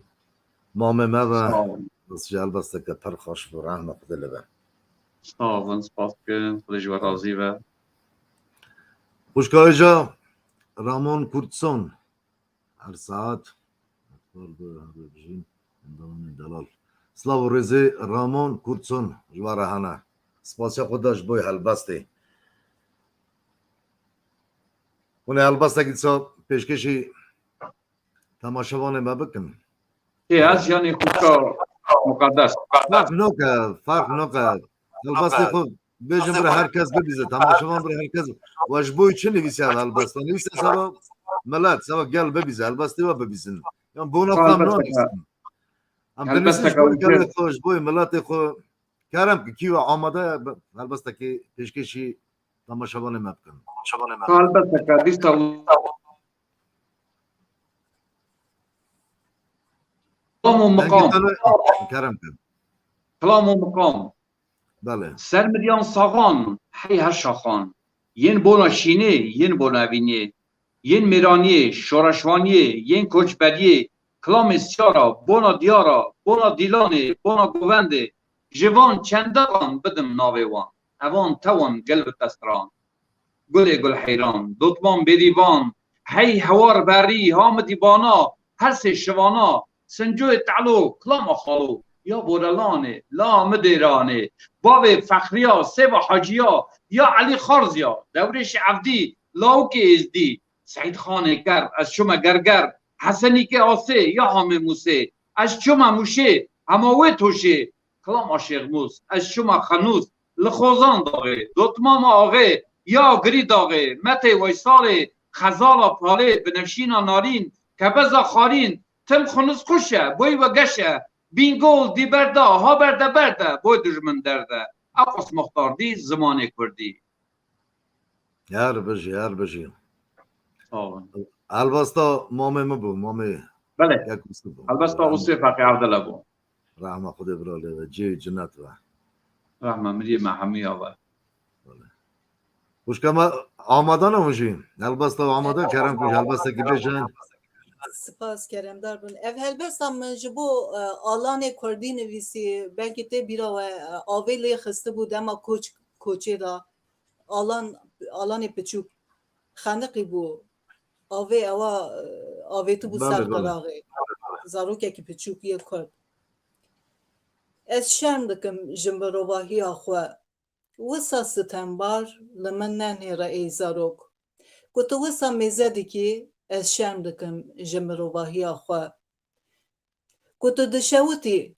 Mamê me ve. Sağ olun. Ji helbesteke pir xweş bû, rehma Xwedê li be. Sağ olun, spas dikim. Xwedê ji we razî be. Xwişka hêja Ramon Kurtson. Her saet. Pardon, hebe bijîn. Endamê delal. Silav û rêzê Ramon Kurtson ji we re hene. Spasiya xwe da ji bo helbestê. Hûn ê helbestekî dîsa pêşkêşî temaşevanê me bikin. Ê, ez yanî xwişka muqeddes. Ferq noke, ferq noke. Helbestê xwe bêjin bira her kes bibîze, temaşevan bira her kes. We ji bo çi nivîsiya ev helbesta? Nivîsiya seba milet, seba gel bibîze, helbestê we bibîzin. Yan bona xwe em nanivîsin. Em dinivîsin ji bo gelê xwe, ji bo miletê xwe. Kerem ki kî we amade ye, helbestekê pêşkêşî temaşevanê me bikin. Helbesteke dîsa Kilam û miqam. Kerem ki. Kilam û miqam. Belê. Ser miryan saxan, hey her şaxan. Yên bona şînê, yên bona evînê. Yên mêraniyê, şoreşvaniyê, yên koçberiyê. Kilamê siyara, bona diyara, bona dîlanê, bona govendê. Ji van çendeqan bidim navê wan. Evan tewan gel bi testran. Gulê gulheyran, dotman bêdîvan, hey hewar berî, ha midîbana, her sê şivana, sincoyê telo, kilama xalo, ya Borelanê, la Midêranê, bavê Fexriya, sêva Haciya, ya Elî Xarziya, Dewrêşê Evdî, lawikê Êzdî, Seîd Xanê Ker, ez çûme Gerger, Hesenîkê Asê, ya Hamê Mûsê, ez çûme Mûşê, hema wê toşê, kilama Şêxmûs, ez çûme Xenûs, li Xozan daxê, dotmama axê, ya Girî daxê, Metê Weysalê, Xezala Palê, Binevşîna Narîn, Kebeza Xarîn, tim xunuz xwişe, boy we geşe, Bîngol dî berda, ha berde berde, boy dijmin derde. Aqos Muxtardî, zimanê kurdî. Her bijî, her bijî. Sağ olun. Helbesta mamê min bû, mamê Belê. Kek Usê bû. Helbesta Usê Feqî Evdele bû. Rehma Xwedê bira lê ve, cihê cinet ve. Rehma miriyê me hemî ya ve. Xwişka me amade ne hûn jî? Helbesta amade, kerem ku ji helbestekî bêjin. Spas, keremdar bin. Ev helbesta min ji bo e, alanê kurdî nivîsî, belkî tê bîra we e, avê lê xistibû dema koç koçê de. Alan, alanê piçûk. Xeniqî bû. Avê ewa e, avêtibû Belê, ser belê. qiraxê. Zarokekî piçûk yê kurd. Ez şerm dikim ji mirovahiya xwe. Wisa sitembar li min nenhêre ey zarok. Ku tu wisa mêze dikî, ez şerm dikim ji mirovahiya xwe. Ku tu dişewitî,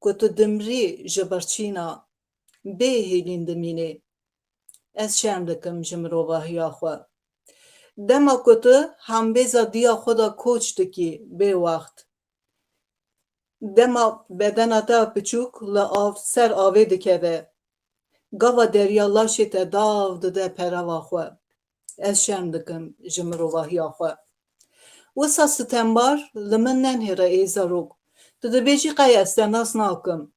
ku tu dimrî ji birçîna, bê hêlîn dimînî. Ez şerm dikim ji mirovahiya xwe. Dema ku tu hembêza diya xwe de koç dikî bê wext. Dema bedena te piçûk li av, ser avê dikeve. Gava derya laşê te dav dide perava xwe. Ez şerm dikim ji mirovahiya xwe. Wisa sitembar li min nenhêre ey zarok. Tu dibêjî qey ez te nas nakim.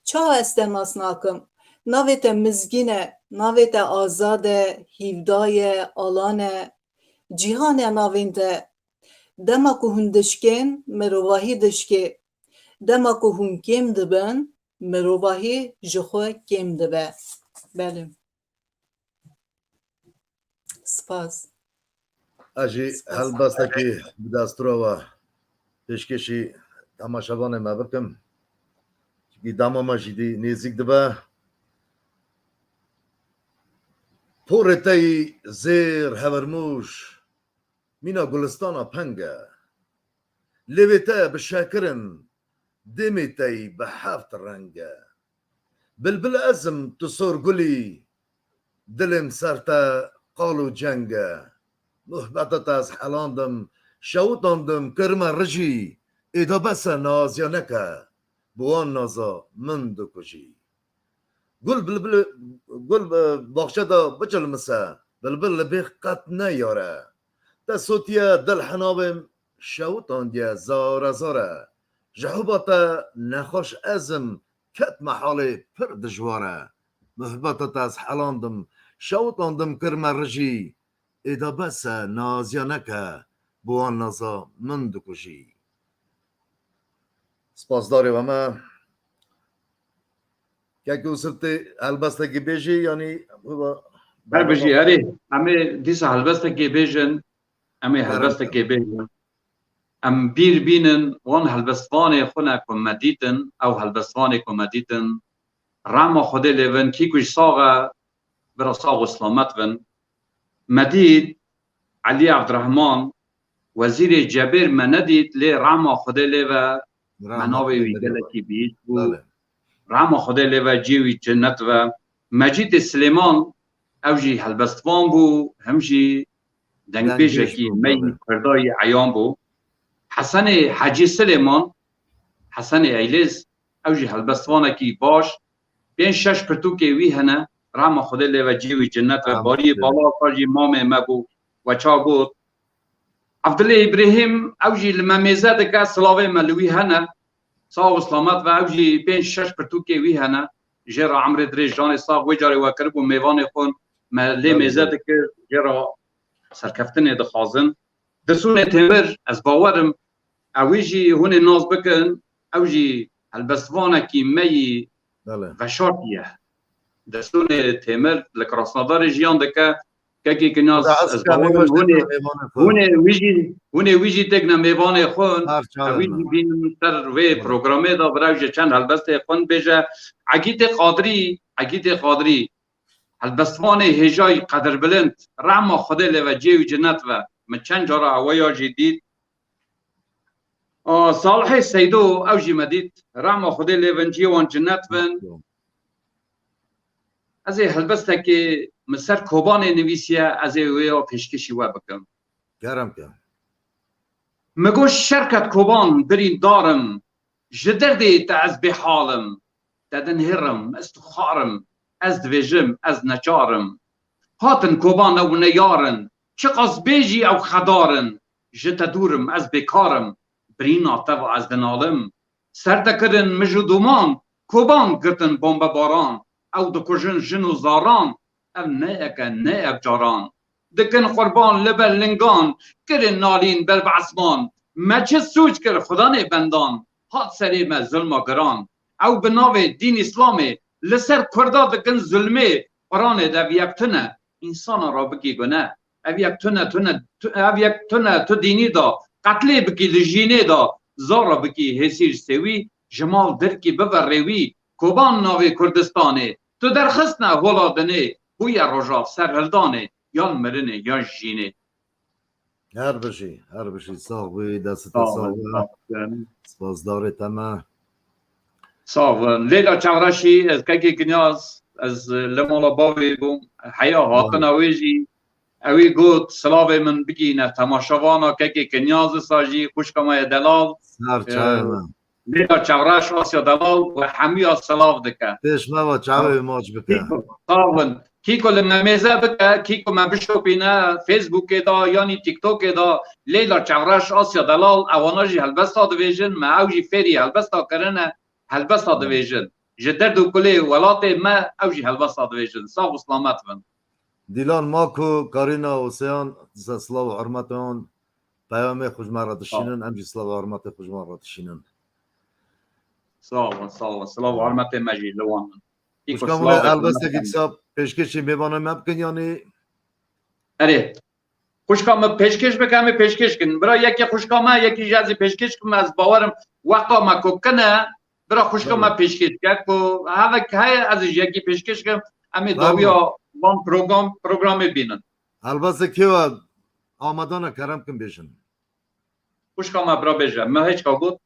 Çawa ez te nas nakim? Navê te mizgîn e, navê te azad e, hîvda ye, alan e. Cîhan e navên te. Dema ku hûn dişkên, mirovahî dişkê. Dema ku hûn kêm dibin, mirovahî ji xwe kêm dibe. Belê. Spas. Ez jî Spas. Helbestekî bi destûra we pêşkêşî temaşevanê me bikim. Çikî dema me jî dî nêzîk dibe. Porê te yî zêr hevermûş, mîna gulistana peng e. Lêvê te bi şekir in, dêmê te yî bi heft reng e. Bilbil ez im, tu sorgulî, dilêm ser te qal û ceng e. Muhbeta te ez helandim, şewitandim, kirime rijî, êda bes e, naziya neke, bi wan naza min dikujî. Gul bilbil, gul, e, baxçe de bicilmise, bilbil li bêx qet neyare. Te sotiye dil hinavêm, şewitandiye zare zare. Ji huba te nexweş ez im, ketme halê pir dijwar e. Muhbeta te ez helandim, şewitandim kirme rijî. Êda bes e, naziya neke, bi wan naza min dikujî. Spasdarê we me. Kek Yusuf, tê helbestekî bêjî, yanî Her bijî, erê, em ê dîsa helbestekê bêjin, em ê Kerem helbestekê bêjin. Em bîr bînin wan helbestvanê xwe ne ku me dîtin, ew helbestvanê ku me dîtin, rehma Xwedê lê bin, kî ku jî sax e, bira sax û selamet bin. Me dît Elî Evdirehman, wezîrê cebêr me nedît, lê rehma Xwedê lê ve me Rehma navê Xwedê wî lê gelekî bihîst bû. Belê. Rehma Xwedê lê ve, cihê wî cennet ve. Mecîdê Silêman, ew jî helbestvan bû, him jî dengbêjekî Dengbêj bû, me yî belê. Kurdayî eyan bû. Hesenê Hecî Silêman, Hesenê Eylêz, ew jî helbestvanekî baş. Pênc şeş pirtûkê wî hene. Rehma Xwedê lê ve, cihê wî cennet ve. Rehma Bariyê Xwedê lê. Bala xwe jî mamê me bû. We ça got. Evdilê Îbrahîm, ew jî li me mêze dike, silavê me li wî hene. Sax û selamet ve, ew jî pênc şeş pirtûkê wî hene. Jê re emrê dirêj, canê sax, wê carê we kiribû mêvanê xwe, me lê Belê, mêze belê. Dikir, jê re serkeftinê dixwazin. Dirsûnê Têmir, ez bawer im, ewî jî hûn ê nas bikin, ew jî helbestvanekî me yî Belê. Veşartî ye. Dirsûnê Têmir li Krasnodarê jiyan dike. Kekê Kinyaz, Lê ez ez bawer im, hûn ê, hûn ê wî jî, hûn ê wî jî têkine mêvanê xwe, Her çawa ew wî jî bînin ser vê Belê. Programê de, bira ji çend helbestê xwe bêje. Egîtê Qadirî, Egîtê Qadirî, helbestvanê hêjayî qedirbilind, rehma Xwedê lê ve, cihê wî cennet ve. Min çend cara ew ya jî dît. A, Salihê Seydo, ew jî me dît. Rehma Xwedê lê bin, cihê wan cennet bin. Ez ê helbestekê min ser Kobanê nivîsiye, ez ê wê ya pêşkêşî we bikim. Kerem ke. Mi got şerket Koban, birîndar im, ji derdê te ez bêhal im. Te dinihêrim, ez tu xar im, ez dibêjim, ez neçar im. Hatin Koban ew ne yar in, çiqas bêjî ew xedar in, ji te dûr im, ez bêkar im, birîna te ve ez dinalim. Ser te kirin mij û doman, Koban girtin bombebaran, ew dikujin jin û zaran, ev ne yek e, ne yek caran. Dikin qurban li ber lingan, kirin nalîn ber bi esman. Me çi sûc kir Xudanê bendan, hat serê me zulma giran. Ew bi navê dîn Îslamê li ser Kurda dikin zulmê, Quranê de ev yek tune, însana re bikî gune. Ev yek tune, tune, tu, ev yek tune tu dînî de, qetlê bikî li jînê de, zara bikî hêsîr sêwî, ji mal derkî bibe rêwî, Koban navê Kurdistanê, tu derxistine hola dinê, bûye roja serhildanê, yan mirinê, yan jînê. Her bijî, her bijî, sax bî, destê te Sağ sax olun, be. Sağ olun. Spasdarê te me. Sağ olun. Leyla Çavraşî, ez kekê Kinyaz, ez li mala bavê bûm. Heya hatina wê jî, ewî got, silavê min bigîne temaşevana kekê Kinyaz, wisa jî xwişka me ye delal. Ser çayê me. Leyla Çavraş, Asya Delal we hemûya silav dike. Pêş me ve çavê wê maç bike. Sağ olun. Kî ku li me mêze bike, kî ku me bişopîne Facebookê de, yanî TikTokê de, Leyla Çavraş, Asya Delal, ewana jî helbesta dibêjin, me ew jî fêrî helbesta kirine, helbesta dibêjin. Ji derd û kulê welatê me ew jî helbesta dibêjin. Sax û selamet bin. Dîlan Mako, Karîna Oseyan, silav û hurmetê wan, peyamê xwe ji me re dişînin, em jî silav û hurmetê xwe ji wan re dişînin. Sağ olun, sağ olun. Silav û hurmetê me jî li wan in. Xwişka min, helbestekî dîsa pêşkêşî mêvanê me bikin, yanî? Erê. Xwişka min pêşkêş bike, em ê pêşkêş kin. Bira yekê xwişka me, yekî jî ez ê pêşkêş kim, ez bawerim wexta me ku kine, bira xwişka me pêşkêş ke ku hevek heye, ez ê ji yekî pêşkêş kim, em ê dawiya van program, programê bînin. Helbestekî we amadane, kerem kin bêjin. Xwişka me bira bêje, me hêçka got.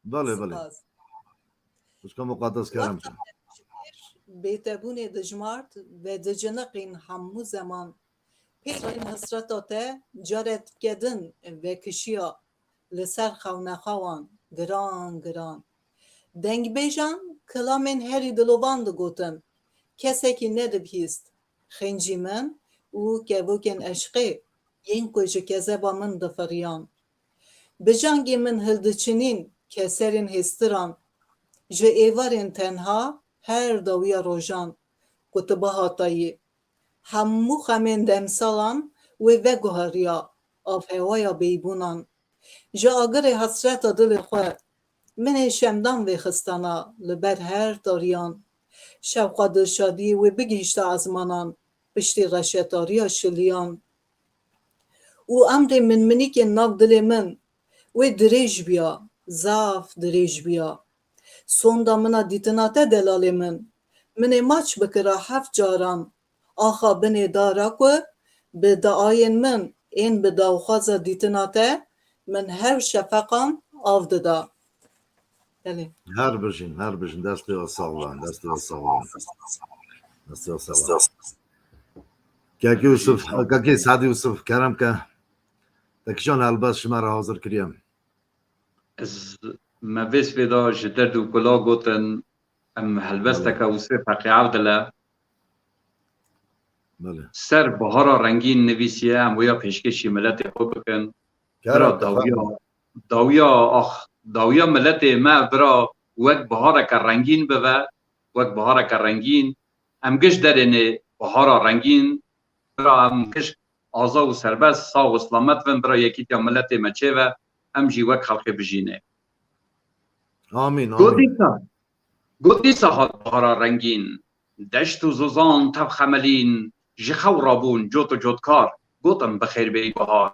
Belê, belê. Spas. Xwişka muqedes, kerem. Wexta te ji bîr bêtebûnê dijmart, vediciniqîn hemû zeman. Pêşayîn hesreta te, carê dike din vekişiya li ser xewnexewan giran, giran. Dengbêjan kilamên herî dilovan digotin. Kesekî nedibihîst. Xêncî min û kevokên eşqê yên ku ji kezeba min difiriyan. Bi cangê min hildiçinîn keserên hêstiran, ji êvarên tenha her dawiya rojan ku tu bihatayî. Hemû xemên demsalan wê veguheriya avhewaya bêybûnan. Ji agirê hesreta dilê xwe Min ê şemdan vêxistana li ber her tariyan. Şewqa dilşadiyê wê bigihîşta ezmanan, piştî reşetariya şiliyan. Û emrê min minîkên nav dilê min, wê dirêj biya, zaf dirêj biya. Sonda min a dîtina te delalê min, min ê maç bikira heft caran. Axa binê dara ku bi diayên min ên bi dawxwaza dîtina te, min her şefeqan av dida. Belê. Her bijîn, her bijîn. Destê we sax be, destê we sax be. Destê we sax be. Kekê Yusuf, Kekê Sadî Yusuf, kerem ke. Te kîjan helbest ji me re hazir kiriye? Ez me vê sibê de ji derd û kula gotin, em helbesteke Yusuf Heqî Evdil e. Belê. Ser bihara rengîn nivîsiye, em wêya pêşkêşî miletê xwe bikin. Bira Kerem ke, dawiya, fermo. dawiya, ax, dawiya miletê me bira wek bihareke rengîn bibe, wek bihareke rengîn. Em giş derênê bihara rengîn, bira em giş aza û serbest, sax û silamet bin, bira yekîtiya miletê me çêve, em jî wek xelkê bijînê. Amîn, Got amîn. dîsa, got dîsa hat bihara rengîn. Deşt û zozan tev xemelîn, ji xew rabûn cot û cotkar, gotin bi xêr bêyî bihar.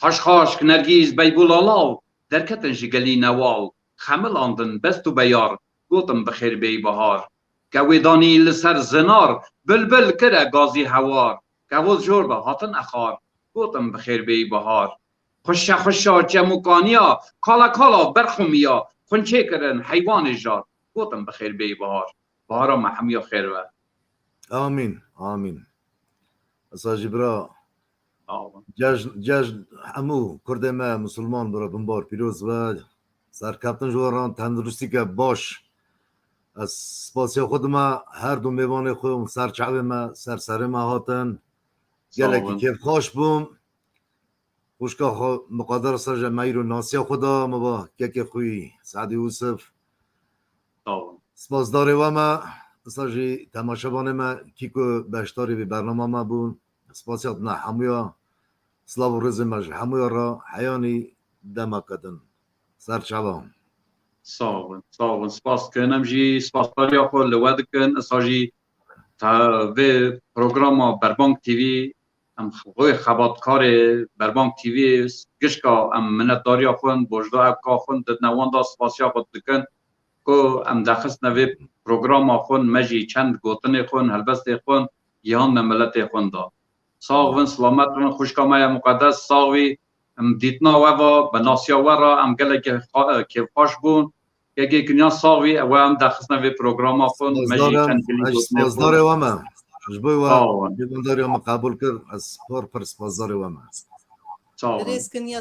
Xaş xaşk, nergîz, beybûla law, derketin ji gelî newal, xemilandin best û beyar, gotin bi xêr bêyî bihar. Kewê danî li ser zinar, bilbil kire gazî hewar, kevoz jor be hatin exar, gotin bi xêr bêyî bihar. Xuşe xuşa çemûkaniya, kala kala berxumiya, xunçê kirin heywanê jar, gotin bi xêr bêyî bihar. Bihara me hemiya xêr be. Amîn, amîn. Esa jî bira Sağ olun. cejn, cejn hemû Kurdê me Musulman bira binbar pîroz be. Serkeftin ji we re, tenduristîke baş. Ez spasiya xwe dime her du mêvanê xwe û ser çavê me, ser serê me hatin. Sağ Gelekî olun. kêfxweş bûm. Xwişka xwe miqader ser ji me îro nasiya xwe da, me ba kekê xwe yî Sadî Yusuf. Sağ olun. Spasdarê we me, esa jî temaşevanê me, kî ku beşdarî vê bernama me bûn, spasiya din hemûya, silav û rêzê me ji hemûya re, heyanî demeke din. Ser çava. Sağ olun, sağ olun. Spas dikin. Em jî spasdariya xwe li we dikin. Esa jî te vê programa Berbang T V, em xwe xebatkarê Berbang T V, gişka em minetdariya xwe, bojda evka xwe didine wan da, spasiya xwe dikin ku em dexistine vê programa xwe, me jî çend gotinê xwe, helbestê xwe gihandine miletê xwe da. Sax bin, selamet bin, xwişka me ya muqedes, sax bî. Em dîtina we va, bi nasiya we re em gelekî xa-, kêfxweş bûn. Yekê kinya sax bî, we em dexistine vê programa xwe, me jî Spasdar çend im, gilî ez gotinê xwe. spasdarê we me. Ji bo we Sağ olun. mêvandariya me qebûl kir, ez pir pir spasdarê we me. Sağ olun. Rêz kin ya.